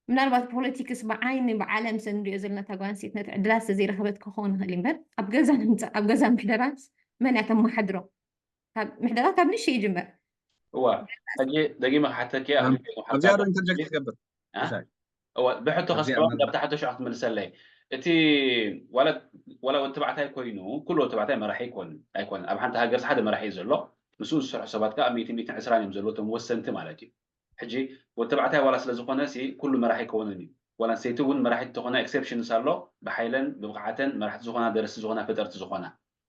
ምናልባት ፖለቲክስ ብዓይኒ ብዓለም ሰብ ንሪኦ ዘለና እታ ጓል ኣንስተይቲ ነቲ ዕድላት ስለዘይረኸበት ክኸውን ይኽእል እዩ እምበር ኣብ ገዛ ንምፃእ ኣብ ገዛ ምሕደራ መን እያ ተመሓድሮ? ካብ ምሕደራ ካብ ንእሽተይ ይጅመር። እዋ ሕጂ ደጊመ ክሓተኪ ኣብዚኣ ዶ ኢንተርጀክት ክገብር? እዋ ብሕቶ ከስምዖ ካብቲ ሓቶ ሽዑ ክትምልሰለይ፣ እቲ ዋላ ወዲ ተባዕታይ ኮይኑ ኩሉ ወዲ ተባዕታይ መራሒ ኣይኮንን ኣይኮነን። ኣብ ሓንቲ ሃገር ሓደ መራሒ እዩ ዘሎ፣ ምስኡ ዝሰርሑ ሰባት ከዓ ሚእቲ ሚእትን ዕስራን እዮም ዘለዉ እቶም ወሰንቲ ማለት እዩ። ሕጂ ወዲ ተባዕታይ ዋላ ስለ ዝኾነ ሲ ኩሉ መራሒ ኣይከውንን እዩ። ጓል ኣንስተይቲ እውን መራሒት እንተኾና ኤክሴፕሽንስ ኣሎ፣ ብሓይለን ብብቕዓተን መራሕቲ ዝኾና፣ ደረስቲ ዝኾና፣ ፈጠርቲ ዝኾና።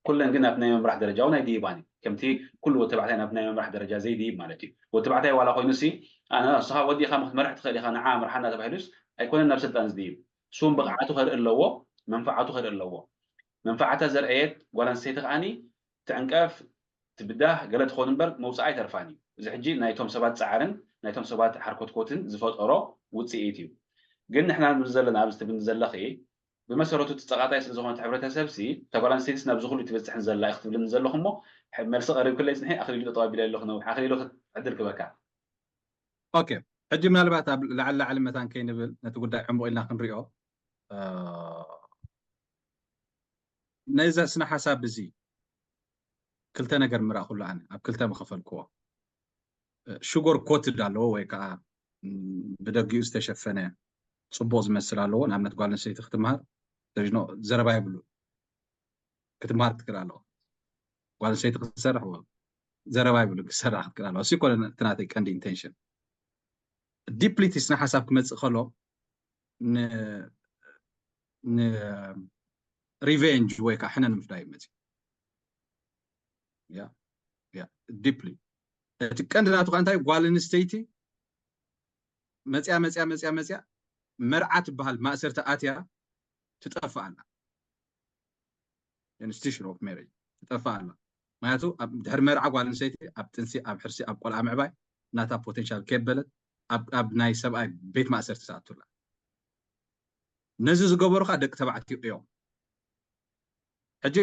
ኩለን ግን ናብ ናይ ምምራሕ ደረጃ እውን ኣይድይባን እዩ። ከምቲ ኩሉ ወዲ ተባዕታይ ናብ ናይ ምምራሕ ደረጃ ዘይድይብ ማለት እዩ። ወዲ ተባዕታይ ዋላ ኮይኑ ሲ ኣነ ንስኻ ወዲኻ ክትመርሕ ትኽእል ኢኻ፣ ንዓ ምርሓና ተባሂሉስ ኣይኮነን ናብ ስልጣን ዝድይብ። እሱ እውን ብቕዓቱ ከርኢ ኣለዎ፣ መንፈዓቱ ከርኢ ኣለዎ። መንፈዓታ ዘርአየት ጓል ኣንስተይቲ ከዓኒ ትዕንቀፍ፣ ትብዳህ ገለ ትኾን እምበር መውፅኣ ኣይተርፋን እዩ። እዚ ሕጂ ናይቶም ሰባት ፃዕርን ናይቶም ሰባት ሓርኮትኮትን ዝፈጠሮ ውፅኢት እዩ። ግን ንሕና ንብል ዘለና ኣብዚ ትብልኒ ዘለኺ ብመሰረቱ እቲ ፀቓጣይ ስለ ዝኾነ እቲ ሕብረተሰብ ሲ እታ ጓል ኣንስተይትስ ናብዚ ኩሉ ትበፅሕን ዘላ ኢኺ ትብልኒ ዘለኹ እሞ ሕ- መልሲ ቀሪብክለይ ፅንሒ ኣኽሊሉ ጠጠው ኣቢለ ኣለኹ ነዊሕ ኣኽሊሉ ዕድል ክበካ። ኦኬ፣ ሕጂ ምናልባት ኣብ ላዕሊ ላዕሊ መታን ከይንብል ነቲ ጉዳይ ዕሙቕ ኢልና ክንሪኦ እ፣ ነዚ ስነ ሓሳብ እዚ ክልተ ነገር ምራእኩሉ ኣነ ኣብ ክልተ ምኸፈልክዎ። ሹጎር ኮትድ ኣለዎ ወይ ከዓ ም፣ ብደጊኡ ዝተሸፈነ ፅቡቕ ዝመስል ኣለዎ። ንኣብነት ጓል ኣንስተይቲ ክትምሃር there is no ዘረባ የብሉ። ክትምሃር ክትክእል ኣለዎ። ጓል ኣንስተይቲ ክትሰርሕ ወ- ዘረባ የብሉ፣ ክትሰርሕ ክትክእል ኣለዎ። እሱ ይኮነ እቲ ናተይ ቀንዲ ኢንቴንሽን። ዲፕሊ እቲ ስነ ሓሳብ ክመፅእ ከሎ ን ን ሪቬንጅ ወይ ከዓ ሕነ ንምፍዳይ እዩ መፅኡ። ያ ያ ዲፕሊ እቲ ቀንዲ ናቱ ከዓ እንታይ ጓል ኣንስተይቲ መፅያ መፅያ መፅያ መፅያ መርዓ ትበሃል ማእሰርቲ ኣትያ ትጠፍእ ኣላ። ኢንስቲቱሽን ኦፍ ሜሬጅ ትጠፍእ ኣላ። ምክንያቱ ኣብ ድሕሪ መርዓ ጓል ኣንስተይቲ ኣብ ጥንሲ ኣብ ሕርሲ ኣብ ቆልዓ ምዕባይ ናታ ፖቴንሻል ከየበለት ኣብ ኣብ ናይ ሰብኣይ ቤት ማእሰርቲ ትኣቱ ኣላ። ነዚ ዝገበሩ ከዓ ደቂ ተባዕትዮ እዮም። ሕጂ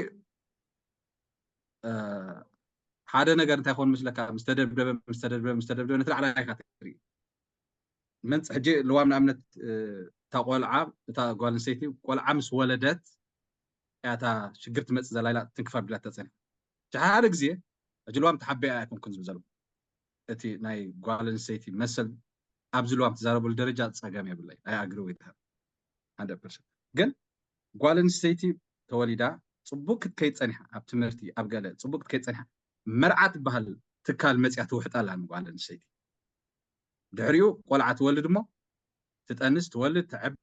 እ፣ ሓደ ነገር እንታይ ኮን ምስለካ ምስ ተደብደበ ምስ ተደብደበ ምስ ተደብደበ ነቲ ላዕላይ ኢካ ትርኢ። መን ሕጂ ልዋም ንኣብነት እ፣ እታ ቆልዓ እታ ጓል ኣንስተይቲ ቆልዓ ምስ ወለደት እያ እታ ሽግር ትመፅእ ዘላ ኢላ ትንክፍ ኣቢላ ተፀኒሓ። ሕጂ ሓደ ግዜ ሕጂ ልዋም ተሓበያ ኣይኮንኩን ዝብል ዘለኹ እቲ ናይ ጓል ኣንስተይቲ መሰል ኣብዚ ልዋም ትዛረበሉ ደረጃ ፀገም የብለይ ኣይ ኣግሪ ወይ ተሃብ ሓደ ፐርሰንት ግን ጓል ኣንስተይቲ ተወሊዳ ፅቡቅ ክትከይድ ፀኒሓ ኣብ ትምህርቲ ኣብ ገለ ፅቡቅ ክትከይድ ፀኒሓ መርዓ ትበሃል ትካል መፅያ ትውሕጣላ ንጓል ኣንስተይቲ ድሕሪኡ ቆልዓ ትወልድ እሞ ትጠንስ ትወልድ ተዐቢ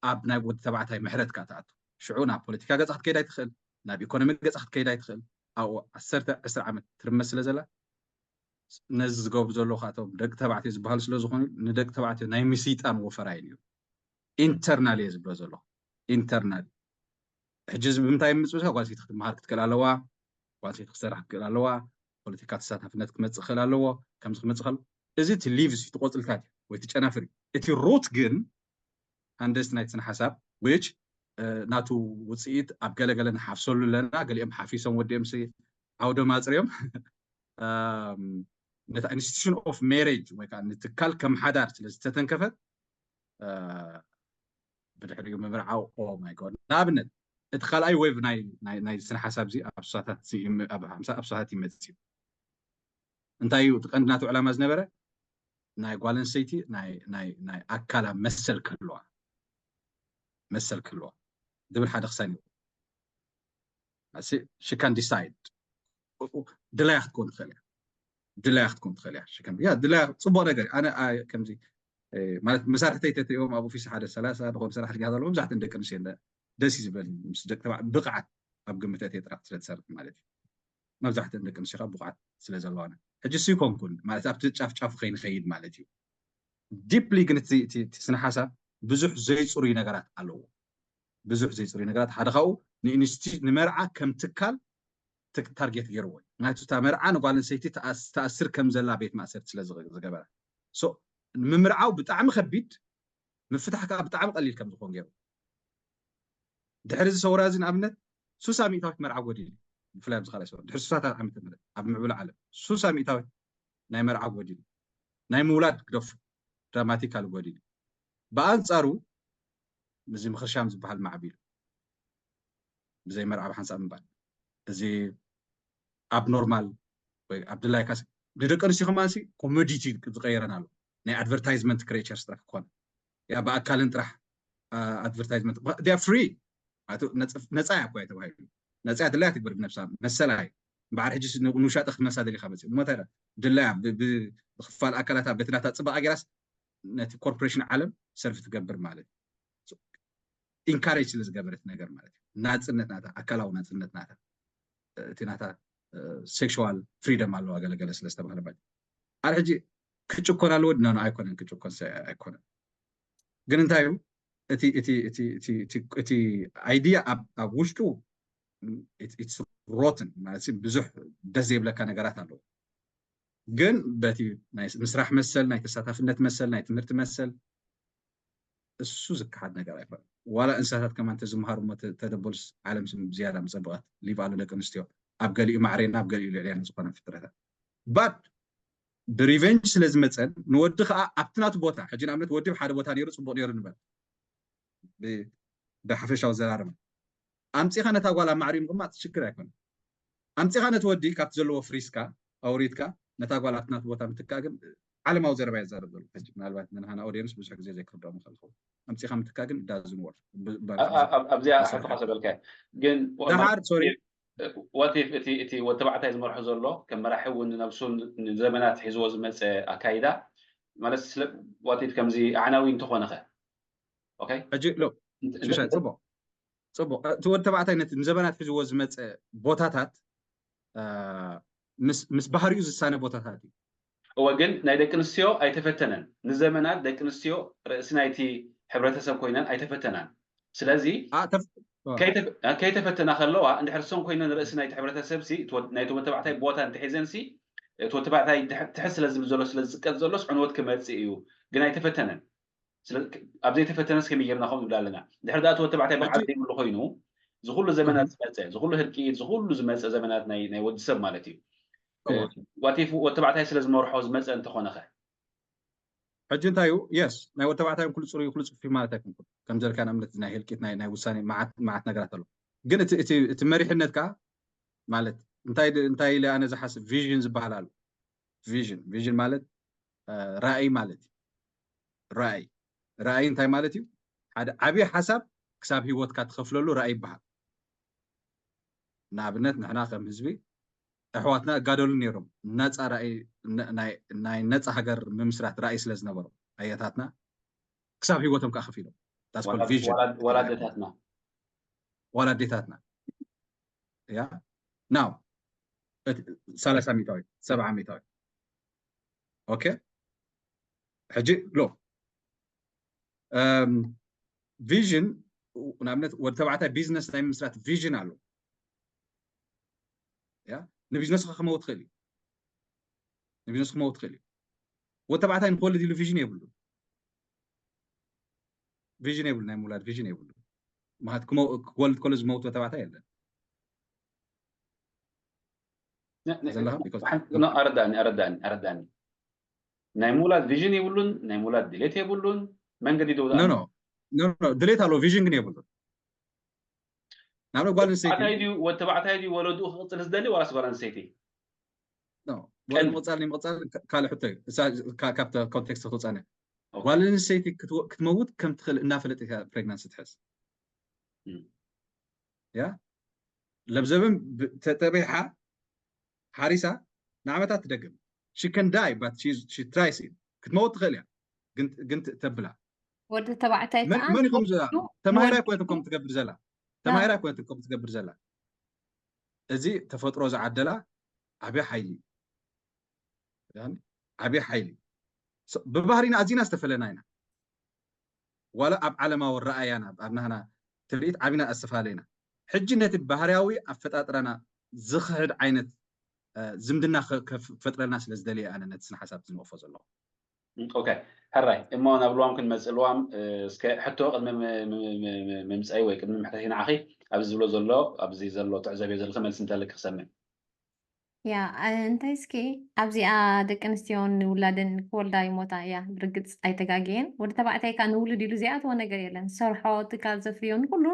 ኣብ ናይ ወዲ ተባዕታይ ምሕረት ከዓ ትኣቱ ሽዑ ናብ ፖለቲካ ገፃ ክትከይድ ኣይትኽእል ናብ ኢኮኖሚ ገፃ ክትከይድ ኣይትኽእል ኣብኡ ዓሰርተ ዕስራ ዓመት ትርመስ ስለ ዘላ ነዚ ዝገብሩ ዘለዉ ካቶም ደቂ ተባዕትዮ ዝበሃሉ ስለ ዝኾኑ ንደቂ ተባዕትዮ ናይ ምስይጣን ወፈራ እዩ ነይሩ ኢንተርናል እየ ዝብሎ ዘለኹ ኢንተርናል ሕጂ እዚ ብምንታይ ምፅብሳ ጓል ሰይቲ ክትመሃር ክትክእል ኣለዋ ጓል ሰይቲ ክሰርሕ ክትክእል ኣለዋ ፖለቲካ ተሳታፍነት ክመፅእ ክእል ኣለዎ ከምዚ ክመፅእ ከሎ እዚ እቲ ሊቭስ እዩ ትቆፅልታት እዩ ወይ ትጨናፍር እዩ እቲ ሩት ግን ሃንደስት ናይቲ ስነ ሓሳብ which ናቱ ውፅኢት ኣብ ገለገለ ንሓፍሰሉ ኣለና ገሊኦም ሓፊሶም ወዲኦም ሲ ዓውዶም ኣፅርዮም ነታ institution of marriage ወይ ከዓ ንትካል ከም ሓዳር ስለ ዝተተንከፈት ብድሕሪኡ ምምርዓው ኦ ማይ ጎድ ንኣብነት እቲ ካልኣይ ዌቭ ናይ ስነ ሓሳብ እዚ ኣብ ሶሳታት ይመፅእ እዩ እንታይ እዩ እቲ ቀንዲ ናቱ ዕላማ ዝነበረ ናይ ጓል ኣንስተይቲ ናይ ናይ ናይ ኣካላ መሰል ክህልዋ መሰል ክህልዋ ዝብል ሓደ ክሳን እዩ። She can decide። ድላያ ክትከውን ትኽእል እያ። ድላያ ክትከውን ትኽእል እያ። ድላያ ጽቡቕ ነገር እዩ። ኣነ ከምዚ ማለት መሳርሕተይ ተትሪኦም ኣብ ኦፊስ ሓደ ሰላሳ ዝኾኑ ሰራሕተኛ ዘለዎም መብዛሕትእን ደቂ ኣንስትዮ ደስ እዩ ዝብለኒ። ምስ ደቂ ተባዕ ብቕዓት ኣብ ግምት ኣእትየ ጥራሕ ስለ ትሰርሕ ማለት እዩ። መብዛሕትእን ደቂ ኣንስትዮ ከዓ ብቑዓት ስለ ዘለዋና ሕጂ እሱ ይኮንኩን ማለት ኣብቲ ጫፍ ጫፉ ከይንኸይድ ማለት እዩ። ዲፕሊ ግን እቲ ስነ ሓሳብ ብዙሕ ዘይፅሩይ ነገራት ኣለዎ። ብዙሕ ዘይፅሩይ ነገራት ሓደ ካብኡ ንኢንስቲ ንመርዓ ከም ትካል ታርጌት ገይርዎ እዩ። ምክንያቱ እታ መርዓ ንጓል ኣንስተይቲ ተኣስር ከም ዘላ ቤት ማእሰርቲ ስለ ዝገበረ ምምርዓው ብጣዕሚ ከቢድ፣ ምፍታሕ ከዓ ብጣዕሚ ቀሊል ከም ዝኮን ገይሩ። ድሕሪ እዚ ሰውራ እዚ ንኣብነት ሱሳ ሚእታዊት መርዓ ጎዲሉ፣ ብፍላይ ኣብዚ ካልኣይ ሰውራ ድሕሪ ሱሳታት ዓመተ ምህረት ኣብ ምዕብሉ ዓለም ሱሳ ሚእታዊት ናይ መርዓ ጎዲሉ፣ ናይ ምውላድ ግደፉ ድራማቲካል ጎዲሉ። ብኣንፃሩ እዚ ምኽርሻም ዝበሃል ማዕቢሉ ብዘይ መርዓ ብሓንሳብ ምባል እዚ ኣብኖርማል ወይ ኣብ ድላይካ ንደቂ ኣንስትዮ ከማንሲ ኮሞዲቲ ዝቀየረን ኣሎ። ናይ ኣድቨርታይዝመንት ክሬቸርስ ጥራሕ ክኾን ያ ብኣካልን ጥራሕ ኣድቨርታይዝመንት ዲያ ፍሪ ነፃ እያ እኮ ተባሂሉ ነፃ እያ ድላያ ትግበር ብነብሳ መሰላ እዩ። እምበዓር ሕጂ ንውሻጠ ክትመሳ ደሊካ መፅእ እሞ እንታይ ድላያ ብክፋል ኣካላታ በቲ ናታ ፅባቐ ገይራስ ነቲ ኮርፖሬሽን ዓለም ሰርፍ ትገብር ማለት ኢንካሬጅ ስለ ዝገበረት ነገር ማለት እዩ። ናፅነት ናታ ኣካላዊ ናፅነት ናታ እቲ ናታ ሴክሽዋል ፍሪደም ኣለዋ ገለገለ ስለ ዝተባህለ ማለት ኣነ ሕጂ ክጭኮን ኣለዎ ድና ኣይኮነን ክጭኮን ኣይኮነን ግን እንታይ እዩ እቲ ኣይዲያ ኣብ ውሽጡ ሮትን ማለት ብዙሕ ደስ ዘይብለካ ነገራት ኣለዎ ግን በቲ ምስራሕ መሰል ናይ ተሳታፍነት መሰል ናይ ትምህርቲ መሰል እሱ ዝከሓድ ነገር ኣይኮነ ዋላ እንስሳታት ከማን ተዝምሃሩ ተደበሉስ ዓለም ዝያዳ ምፀብቐት ሊቭ ኣሎ ደቂ ኣንስትዮ ኣብ ገሊኡ ማዕሬና ኣብ ገሊኡ ልዕሌና ዝኾነ ፍጥረታት but ብሪቨንጅ ስለ ዝመፀን ንወዲ ከዓ ኣብቲ ናቱ ቦታ ሕጂ ንኣብነት ወዲ ሓደ ቦታ ነይሩ ፅቡቅ ነይሩ ንበል ብሓፈሻዊ ዘራርባ ኣምፂኻ ነታ ጓል ኣብ ማዕሪኡ ምቕማጥ ሽግር ኣይኮነ ኣምፂኻ ነቲ ወዲ ካብቲ ዘለዎ ፍሪስካ ኣውሪድካ ነታ ጓል ኣብቲ ናቱ ቦታ ምትካእ ግን ዓለማዊ ዘረባ የዛረብ ዘሎ ሕጂ ምናልባት ንንሃና ኦዲየንስ ብዙሕ ግዜ ዘይክርድኦም ይኽእል ይኸውን ኣምፂኻ ምትካእ ግን ዳዝን ወር ኣብዚኣ ሓተኻ ሰበልካ ግን ደሓር ሶሪ what if እቲ እቲ ወተባዕታይ ዝመርሖ ዘሎ ከም መራሒ እውን ንነብሱ ንዘመናት ሒዝዎ ዝመፀ ኣካይዳ ማለት what if ከምዚ ኣዕናዊ እንተኾነኸ ሕጂ ሎ ሽሻይ ፅቡቅ ፅቡቅ እቲ ወዲ ተባዕታይ ነቲ ንዘመናት ሒዝዎ ዝመፀ ቦታታት ምስ ባህሪኡ ዝሳነ ቦታታት እዩ እወ ግን ናይ ደቂ ኣንስትዮ ኣይተፈተነን ንዘመናት ደቂ ኣንስትዮ ርእሲ ናይቲ ሕብረተሰብ ኮይነን ኣይተፈተናን ስለዚ ከይተፈተና ከለዋ እንድሕር ሰን ኮይነን ርእሲ ናይቲ ሕብረተሰብ ናይቲ ወተባዕታይ ቦታ እንተሒዘን ሲ እቲ ወተባዕታይ ትሕት ስለ ዝብል ዘሎ ስለ ዝፅቀጥ ዘሎስ ዕንወት ክመፅእ እዩ ግን ኣይተፈተነን ኣብ ዘይተፈተነስ ከመይ ጌርና ከምኡ ንብል ኣለና ድሕሪ ዳኣ እቲ ወተባዕታይ ብዓል ዘይብሉ ኮይኑ ዝኩሉ ዘመናት ዝመፀ ዝኩሉ ህልቂት ዝኩሉ ዝመፀ ዘመናት ናይ ወዲ ሰብ ማለት እዩ what if ወተባዕታይ ስለ ዝመርሖ ዝመፀ እንተኾነኸ ሕጂ እንታይ እዩ yes ናይ ወተባዕታይ ኩሉ ፅሩይ ኩሉ ፅፊ ማለት ኣይኮንኩን ከም ዘልካ ንኣብነት ናይ ህልቂት ናይ ውሳኔ መዓት ነገራት ኣሎ ግን እቲ መሪሕነት ከዓ ማለት እንታይ ኢለ ኣነ ዝሓስብ ቪዥን ዝበሃል ኣሎ ቪዥን ቪዥን ማለት ራእይ ማለት እዩ ራእይ ራእይ እንታይ ማለት እዩ ሓደ ዓብዪ ሓሳብ ክሳብ ሂወትካ ትኸፍለሉ ራእይ ይበሃል ንኣብነት ንሕና ከም ህዝቢ ኣሕዋትና እጋደሉ ነይሮም ነፃ ራእይ ናይ ነፃ ሃገር ምምስራት ራእይ ስለ ዝነበሮም ኣያታትና ክሳብ ሂወቶም ከዓ ከፊሎም ወላዴታትና ወላዴታትና ያ ናው ሰላሳ ሚታዊ ሰብዓ ሚታዊ ኦኬ ሕጂ ሎ ቪዥን ንኣብነት ወዲ ተባዕታይ ቢዝነስ ናይ ምስራት ቪዥን ኣሎ ንቢዝነስ ክመውት ትኽእል እዩ ንቢዝነስ ክመውት ትኽእል እዩ ወዲ ተባዕታይ ንክወልድ ኢሉ ቪዥን የብሉ ቪዥን የብሉ ናይ ምውላድ ቪዥን የብሉ ማለት ክወልድ ከሎ ዝመውት ወዲ ተባዕታይ የለን ኣረዳኒ ኣረዳኒ ኣረዳኒ ናይ ምውላድ ቪዥን የብሉን ናይ ምውላድ ድሌት የብሉን መንገዲ ደው ድሌት ኣሎ ቪዥን ግን የብሉን ናብ ጓል ኣንስተይቲ ወተባዕታይ ድዩ ወለድኡ ክቅፅል ዝደሊ ዋላስ ጓል ኣንስተይቲ ወላ ምቕፃል ንምቕፃል ካልእ ሕቶ እዩ። እሳ ካብቲ ኮንቴክስት ክትወፃነ ጓል ኣንስተይቲ ክትመውት ከም ትኽእል እናፈለጥ እያ ፕሬግናንሲ ትሕዝ። ያ ለብዘብን ተጠቢሓ ሓሪሳ ንዓመታት ትደግም። ሽከንዳይ ባት ትራይስ ክትመውት ትኽእል እያ፣ ግን ተብላ ወዲ ተባዕታይ መን ይኹም ተማሂራ ይኮነትን ከም ትገብር ዘላ ተማሂራ ይኮነትን ከም ትገብር ዘላ። እዚ ተፈጥሮ ዝዓደላ ዓብዪ ሓይሊ ዓብዪ ሓይሊ። ብባህሪና ኣዚና ዝተፈለና ኢና። ዋላ ኣብ ዓለማዊ ረኣያና ኣብ ናህና ትርኢት ዓቢና ኣስተፋለና። ሕጂ ነቲ ባህርያዊ ኣፈጣጥራና ዝኽሕድ ዓይነት ዝምድና ክፈጥረልና ስለ ዝደልየ ኣነ ነቲ ስነ ሓሳብ ዝንወፎ ዘለኹ። ኦኬ፣ ሕራይ እሞ ናብ ልዋም ክንመፅእ። ልዋም፣ እስከ ሕቶ ቅድሚ ምምፀይ ወይ ቅድሚ ምሕተት ንዓኺ ኣብዚ ዝብሎ ዘሎ ኣብዚ ዘሎ ትዕዘብዮ ዘለኺ መልሲ እንተለኪ ክሰምዕ። ያ እንታይ እስኪ ኣብዚኣ ደቂ ኣንስትዮን ንውላደን ክወልዳ ይሞታ እያ። ብርግፅ ኣይተጋግየን። ወዲ ተባዕታይ ከዓ ንውሉድ ኢሉ ዘይኣትዎ ነገር የለን። ሰርሖ ትካል ዘፍርዮ ንኩሉ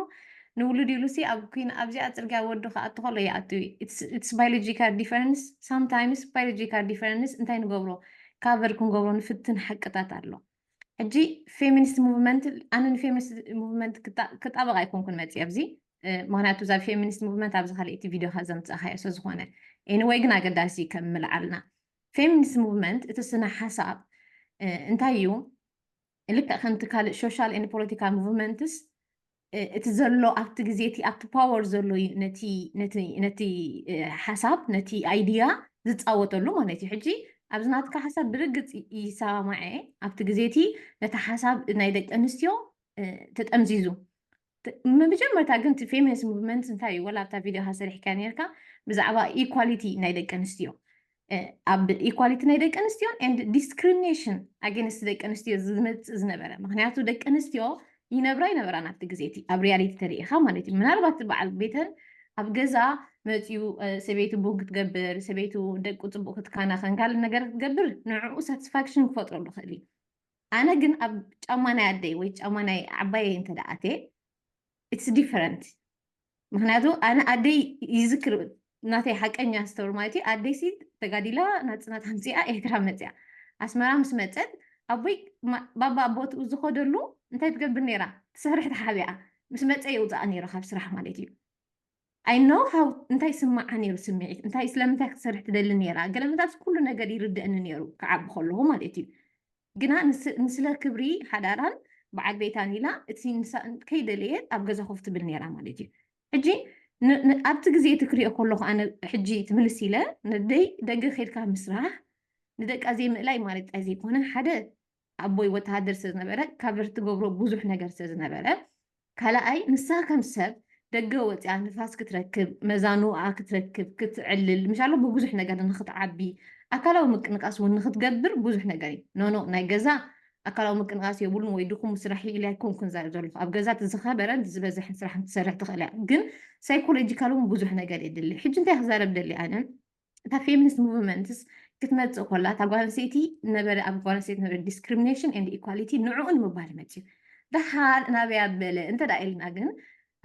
ንውሉድ ኢሉ ሲ ኣብ ኩን ኣብዚኣ ፅርግያ ወዱ ክኣቱ ከሎ ይኣቱ እዩ። It's biological difference። Sometimes biological difference እንታይ ንገብሮ ካቨር ክንገብሮ ንፍትን ሓቅታት ኣሎ። ሕጂ ፌሚኒስት ሙቭመንት ኣነ ንፌሚኒስት ሙቭመንት ክጣበቕ ኣይኮንኩን መፅእ ኣብዚ ምክንያቱ እዛ ፌሚኒስት ሙቭመንት ኣብዚ ካልእቲ ቪዲዮ ከዘምፅእካዮ ስለ ዝኾነ anyway ግን ኣገዳሲ ከም ምልዓልና ፌሚኒስት ሙቭመንት እቲ ስነ ሓሳብ እንታይ እዩ? ልክዕ ከምቲ ካልእ ሶሻል ን ፖለቲካል ሙቭመንትስ እቲ ዘሎ ኣብቲ ግዜ እቲ ኣብቲ ፓወር ዘሎ እዩ ነቲ ሓሳብ ነቲ ኣይድያ ዝፃወተሉ ማለት እዩ። ሕጂ ኣብዚ ናትካ ሓሳብ ብርግፅ ይሰማማዐ ኣብቲ ግዜ እቲ ነቲ ሓሳብ ናይ ደቂ ኣንስትዮ ተጠምዚዙ። መጀመርታ ግን እቲ ፌሚኒስት ሙቭመንት እንታይ እዩ? ወላ ኣብታ ቪዲዮ ሰሪሕካ ነርካ ብዛዕባ ኢኳሊቲ ናይ ደቂ ኣንስትዮ ኣብ ኢኳሊቲ ናይ ደቂ ኣንስትዮን and discrimination against ደቂ ኣንስትዮ ዝመፅእ ዝነበረ ምክንያቱ ደቂ ኣንስትዮ ይነብራ ይነበራ ናብቲ ግዜ እቲ ኣብ ሪያሊቲ ተሪኢኻ ማለት እዩ። ምናልባት በዓል ቤተን ኣብ ገዛ መፅዩ ሰበይቱ ቡን ክትገብር ሰበይቱ ደቁ ፅቡቅ ክትካናኸን ካልእ ነገር ክትገብር ንዕኡ ሳቲስፋክሽን ክፈጥረሉ ክእል እዩ። ኣነ ግን ኣብ ጫማ ናይ ኣደይ ወይ ጫማ ናይ ዓባየይ እንተ ደኣ ኣትየ it's different። ምክንያቱ ኣነ ኣደይ ይዝክር ናተይ ሓቀኛ ስቶሪ ማለት እዩ። ኣደይ ሲ ተጋዲላ ናፅናት ኣምፂኣ ኤርትራ መፅያ ኣስመራ ምስ መፀት ኣቦይ ባባ ቦትኡ ዝኸደሉ እንታይ ትገብር ነይራ? ትሰርሕ ተሓቢኣ ምስ መፀ የውፅኣ ነይሩ ካብ ስራሕ ማለት እዩ። I know how እንታይ ስምዓ ነይሩ ስምዒት እንታይ ስለምንታይ ክትሰርሕ ትደሊ ነይራ ገለመታት ኩሉ ነገር ይርድእኒ ነይሩ ክዓቢ ከለኹ ማለት እዩ። ግና ንስለ ክብሪ ሓዳራን በዓል ቤታን ኢላ እቲ ከይደለየት ኣብ ገዛ ኮፍ ትብል ነይራ ማለት እዩ። ሕጂ ኣብቲ ግዜ እቲ ክሪኦ ከለኹ ኣነ ሕጂ ትምልስ ኢለ ንደይ ደገ ከድካ ምስራሕ ንደቃ ዘይምእላይ ማለት ጣይ ዘይኮነ ሓደ ኣቦይ ወተሃደር ስለ ዝነበረ ካቨር ትገብሮ ብዙሕ ነገር ስለ ዝነበረ ካልኣይ ንሳ ከም ሰብ ደገ ወፅያ ንፋስ ክትረክብ መዛኑኣ ክትረክብ ክትዕልል ምሻሎ ብብዙሕ ነገር ንክትዓቢ ኣካላዊ ምቅንቃስ እውን ንክትገብር ብዙሕ ነገር እዩ። ኖኖ ናይ ገዛ ኣካላዊ ምቅንቃስ የብሉን ወይ ድኹም ስራሕ ኢለ ኣይኮንኩን ዛረብ ዘለኹ ኣብ ገዛ ዝኸበረን ዝበዝሕን ስራሕ ክትሰርሕ ትኽእል እያ ግን ሳይኮሎጂካል እውን ብዙሕ ነገር የድሊ። ሕጂ እንታይ ክዛረብ ደሊ ኣነ እታ ፌሚኒስት ሙቭመንትስ ክትመፅእ ኮላ እታ ጓል ኣንስተይቲ ነበረ ኣብ ጓል ኣንስተይቲ ነበረ ዲስክሪሚኔሽን ኤንድ ኢኳሊቲ ንዕኡ ንምባል መፅዩ ደሓር ናበይ ኣበለ እንተ ደኣ ኢልና ግን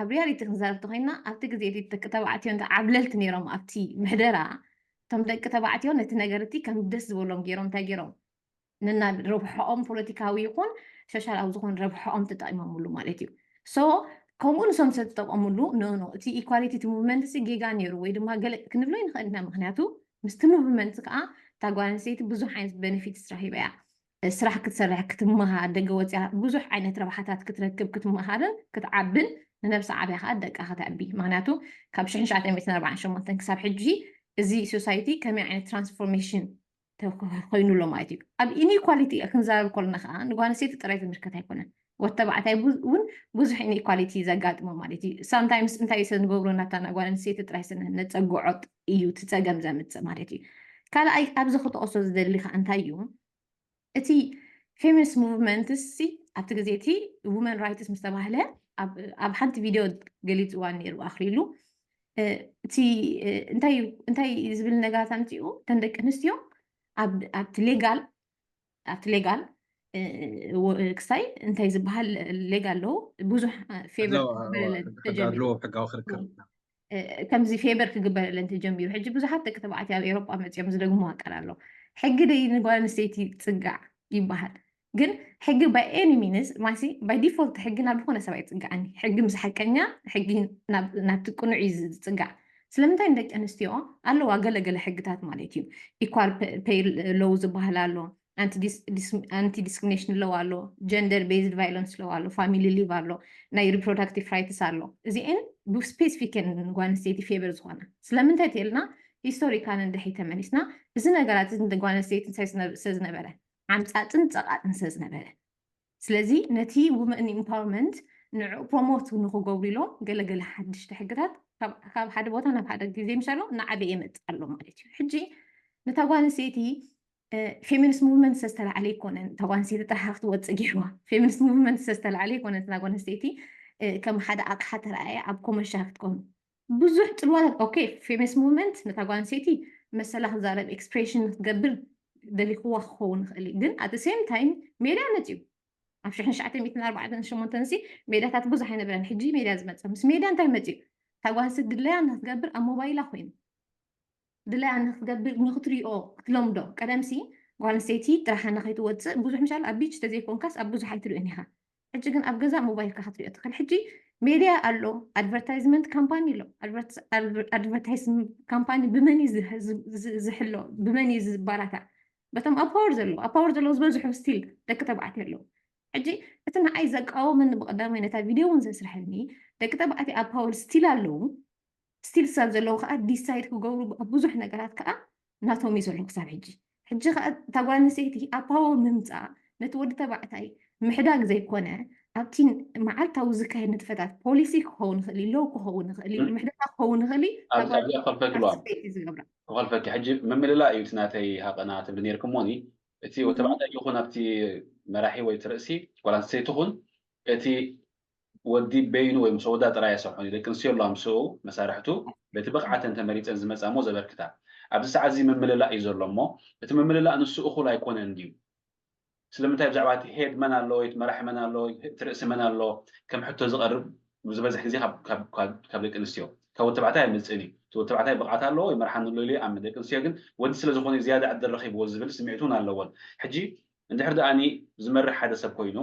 ኣብ ሪያሊቲ ክንዛረብ ተኮይና ኣብቲ ግዜ እቲ ደቂ ተባዕትዮ እንታይ ዓብለልቲ ነይሮም ኣብቲ ምሕደራ እቶም ደቂ ተባዕትዮ ነቲ ነገር እቲ ከም ደስ ዝበሎም ገይሮም እንታይ ገይሮም ነና ረብሖኦም ፖለቲካዊ ይኹን ሶሻላዊ ዝኾን ረብሖኦም ተጠቂሞምሉ ማለት እዩ። ሶ ከምኡ ንሶም ዝተጠቀምሉ ኖኖ እቲ ኢኳሊቲ እቲ ሙቭመንት ሲ ጌጋ ነይሩ ወይ ድማ ገለ ክንብሎ ይንኽእል ኢና። ምክንያቱ ምስቲ ሙቭመንት ከዓ እታ ጓል ኣንስተይቲ ብዙሕ ዓይነት ቤነፊትስ ረኺባ እያ። ስራሕ ክትሰርሕ ክትመሃር ደገ ወፅያ ብዙሕ ዓይነት ረብሓታት ክትረክብ ክትመሃርን ክትዓብን ንነብሳ ዓብያ ከዓ ደቃ ከተዕቢ ምክንያቱ ካብ ሽሕን ትሽዓተ ሚእትን ኣርባዓን ሸሞንተን ክሳብ ሕጂ እዚ ሶሳይቲ ከመይ ዓይነት ትራንስፎርሜሽን ተኮይኑ ኣሎ ማለት እዩ። ኣብ ኢኒኳሊቲ ክንዛረብ ከለና ከዓ ንጓል ኣንስተይቲ ጥራይ ዝምልከት ኣይኮነን። ወዲ ተባዕታይ እውን ብዙሕ ኢኒኳሊቲ ዘጋጥሞ ማለት እዩ። ሳምታይምስ እንታይ ስለ ንገብሮ ናታ ጓል ኣንስተይቲ ጥራይ ስለ ነፀግዖ እዩ እቲ ፀገም ዘምፅእ ማለት እዩ። ካልኣይ ኣብዚ ክጠቕሶ ዝደሊ ከዓ እንታይ እዩ እቲ ፌሚኒስት ሙቭመንት ሲ ኣብቲ ግዜ እቲ ውመን ራይትስ ምስ ተባህለ ኣብ ሓንቲ ቪድዮ ገሊፅዋ ነይሩ ኣኽሊሉ እቲ እንታይ እንታይ ዝብል ነገራት ኣምፅኡ እተን ደቂ ኣንስትዮ ኣብቲ ሌጋል ኣብቲ ሌጋል ክሳይ እንታይ ዝበሃል ሌጋ ኣለዉ ብዙሕ ፌቨር ሕጋዊ ክርክር ከምዚ ፌቨር ክግበረለን ተጀሚሩ። ሕጂ ብዙሓት ደቂ ተባዕትዮ ኣብ ኤሮጳ መፅኦም ዝደግምዋ ቃል ኣሎ። ሕጊ ደይ ንጓል ኣንስተይቲ ፅጋዕ ይበሃል። ግን ሕጊ by any means ማሲ by default ሕጊ ናብ ዝኾነ ሰብ ኣይፅጋዕን። ሕጊ ምስ ሓቀኛ ሕጊ ናብቲ ቅኑዕ እዩ ዝፅጋዕ። ስለምንታይ ንደቂ ኣንስትዮ ኣለዋ ገለገለ ሕግታት ማለት እዩ። Equal pay law ዝበሃል ኣሎ፣ ኣንቲ ዲስክሪሚኔሽን ለው ኣሎ፣ ጀንደር ቤዝድ ቫይለንስ ለው ኣሎ፣ ፋሚሊ ሊቭ ኣሎ፣ ናይ ሪፕሮዳክቲቭ ራይትስ ኣሎ። እዚኤን ብስፔሲፊክ ን ጓል ኣንስተይቲ ፌቨር ዝኾና ስለምንታይ ተልና ሂስቶሪካል ንድሕሪት ተመሊስና እዚ ነገራት እዚ ንጓል ኣንስተይቲ እንታይ ስለዝነበረ ዓምፃፅን ፀቓጥን ስለዝነበረ። ስለዚ ነቲ ውመን ኢምፓወርመንት ንዑ ፕሮሞት ንክገብሩ ኢሎም ገለገለ ሓድሽቲ ሕግታት ካብ ሓደ ቦታ ናብ ሓደ ግዜ ምሻሎ እናዓበየ ይመፅእ ኣሎ ማለት እዩ። ሕጂ ነታ ጓል ኣንስተይቲ ፌሚኒስት ሙቭመንት ዝተላዕለ ኣይኮነን። እታ ጓል ኣንስተይቲ ጥራሕ ክትወፅእ ገይርዋ። ፌሚኒስት ሙቭመንት ዝተላዕለ ኣይኮነን። እታ ጓል ኣንስተይቲ ከም ሓደ ኣቕሓ ተረኣየ ኣብ ኮመሻ ክትኮኑ ብዙሕ ፅልዋታት። ኦኬ፣ ፌሚኒስት ሙቭመንት ነታ ጓል ኣንስተይቲ መሰላ ክዛረብ ኤክስፕሬሽን ክትገብር ደሊኽዋ ክኸውን ይኽእል እዩ። ግን ኣት ሴም ታይም ሜድያ መፅዩ ኣብ ሽሕን ትሽዓተ ሚእትን ኣርባዕተን ሸሞንተን ሲ ሜድያታት ብዙሕ ኣይነበረን። ሕጂ ሜድያ ዝመፀ ምስ ሜድያ እንታይ መፅዩ? እታ ጓል ኣንስተይቲ ድለያ ንክትገብር ኣብ ሞባይላ ኮይኑ ድለያ ንክትገብር ንክትሪኦ ክትለምዶ። ቀደምሲ ጓል ኣንስተይቲ ጥራሓ ንከይትወፅእ ብዙሕ ምሻል ኣብ ቢች ተዘይኮንካስ ኣብ ብዙሕ ኣይትሪኦን ኢኻ። ሕጂ ግን ኣብ ገዛ ሞባይልካ ክትሪኦ ትኽእል። ሕጂ ሜድያ ኣሎ፣ ኣድቨርታይዝመንት ካምፓኒ ኣሎ። ኣድቨርታይዝ ካምፓኒ ብመን እዩ ዝሕሎ? ብመን እዩ ዝባራታ? በቶም ኣብ ፓወር ዘለዎ ኣብ ፓወር ዘለዎ ዝበዝሑ ስቲል ደቂ ተባዕትዮ ኣለዉ። ሕጂ እቲ ንዓይ ዘቃወመኒ ብቀዳማይ ነታ ቪድዮ እውን ዘስርሐኒ ደቂ ተባዕትዮ ኣብ ፓወር ስቲል ኣለዉ። ስቲል ክሳብ ዘለዉ ከዓ ዲሳይድ ክገብሩ ኣብ ብዙሕ ነገራት ከዓ ናቶም እዩ ዘሎ ክሳብ ሕጂ። ሕጂ ከዓ እታ ጓል ኣንስተይቲ ኣብ ፓወር ምምፃእ ነቲ ወዲ ተባዕታይ ምሕዳግ ዘይኮነ ኣብቲ መዓልታዊ ዝካየድ ንጥፈታት ፖሊሲ ክኸውን ይኽእል እዩ፣ ሎው ክኸውን ይኽእል እዩ፣ ምሕደጋ ክኸውን ይኽእል እዩ። እታ ኣብዚ ጓል ኣብዚኣ ክኸልፈኪ ኣለዋ። ፓርቲስፔት እዩ ዝገብራ። ክኸልፈኪ ሕጂ ምምልላእ እዩ እቲ ናተይ ሃቐና ትብሊ ነይርኪ እሞኒ እቲ ወዲ ተባዕታይ ይኹን ኣብቲ መራሒ ወይ እቲ ርእሲ ጓል ኣንስተይቲ ይኹን እቲ ወዲ በይኑ ወይ ምስ ወዳ ጥራይ ኣይሰርሖን እዩ። ደቂ ኣንስትዮ ኣለዋ ምስኡ መሳርሕቱ በቲ ብቕዓተን ተመሪፀን ዝመፃ እሞ ዘበርክታ። ኣብዚ ሰዓት እዚ ምምልላእ እዩ ዘሎ እሞ እቲ ምምልላእ ንሱ እኹል ኣይኮነን ድዩ? ስለምንታይ ብዛዕባ እቲ ሄድ መን ኣሎ ወይ እቲ መራሒ መን ኣሎ ወይ እቲ ርእሲ መን ኣሎ ከም ሕቶ ዝቐርብ ዝበዝሕ ግዜ ካብ ደቂ ኣንስትዮ ካብ ወዲ ተባዕታይ ኣይመፅእን እዩ። እቲ ወዲ ተባዕታይ ብቕዓት ኣለዎ ይመርሓኒ ኣሎ ኢሉ ይኣምን። ደቂ ኣንስትዮ ግን ወዲ ስለዝኾነ ዝያዳ ዕድል ረኺብዎ ዝብል ስምዒት እውን ኣለወን። ሕጂ እንድሕር ደኣኒ ዝመርሕ ሓደ ሰብ ኮይኑ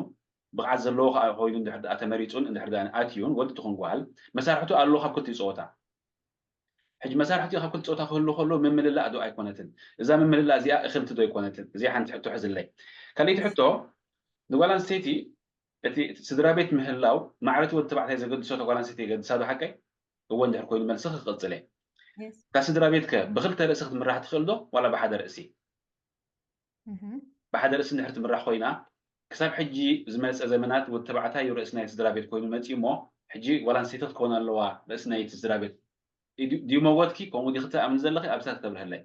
ብቕዓት ዘለዎ ከዓ ኮይኑ እንድሕር ደኣ ተመሪፁን እንድሕር ደኣ ኣትዩን ወዲ ትኹን ጓል መሳርሕቱ ኣሎ ካብ ክልቲኡ ፀወታ። ሕጂ መሳርሕቲኡ ካብ ክልቲ ፆታ ክህሉ ከሎ ምምልላእ ዶ ኣይኮነትን? እዛ ምምልላእ እዚኣ እኽልቲ ዶ ኣይኮነትን? እዚኣ ሓንቲ ሕቶ ሕዝለይ። ካልኣይቲ ሕቶ ንጓል ኣንስተይቲ እቲ ስድራ ቤት ምህላው ማዕረቲ ወዲ ተባዕታይ ዘገድሶ ጓል ኣንስተይቲ የገድሳ ዶ ሓቀይ? እወ እንድሕር ኮይኑ መልስኺ ክቕፅል እየ። ካብ ስድራ ቤት ከ ብክልተ ርእሲ ክትምራሕ ትኽእል ዶ ዋላ ብሓደ ርእሲ? ብሓደ ርእሲ እንድሕር ትምራሕ ኮይና ክሳብ ሕጂ ዝመፀ ዘመናት ወዲ ተባዕታይ እዩ ርእሲ ናይቲ ስድራ ቤት ኮይኑ መፅዩ እሞ ሕጂ ጓል ኣንስተይቲ ክትከውን ኣለዋ ርእሲ ናይቲ ስድራ ቤት ድዩ መወትኪ ከምኡ ዲኺ ትኣምኒ ዘለኺ ኣብሳ ክተብርህለይ።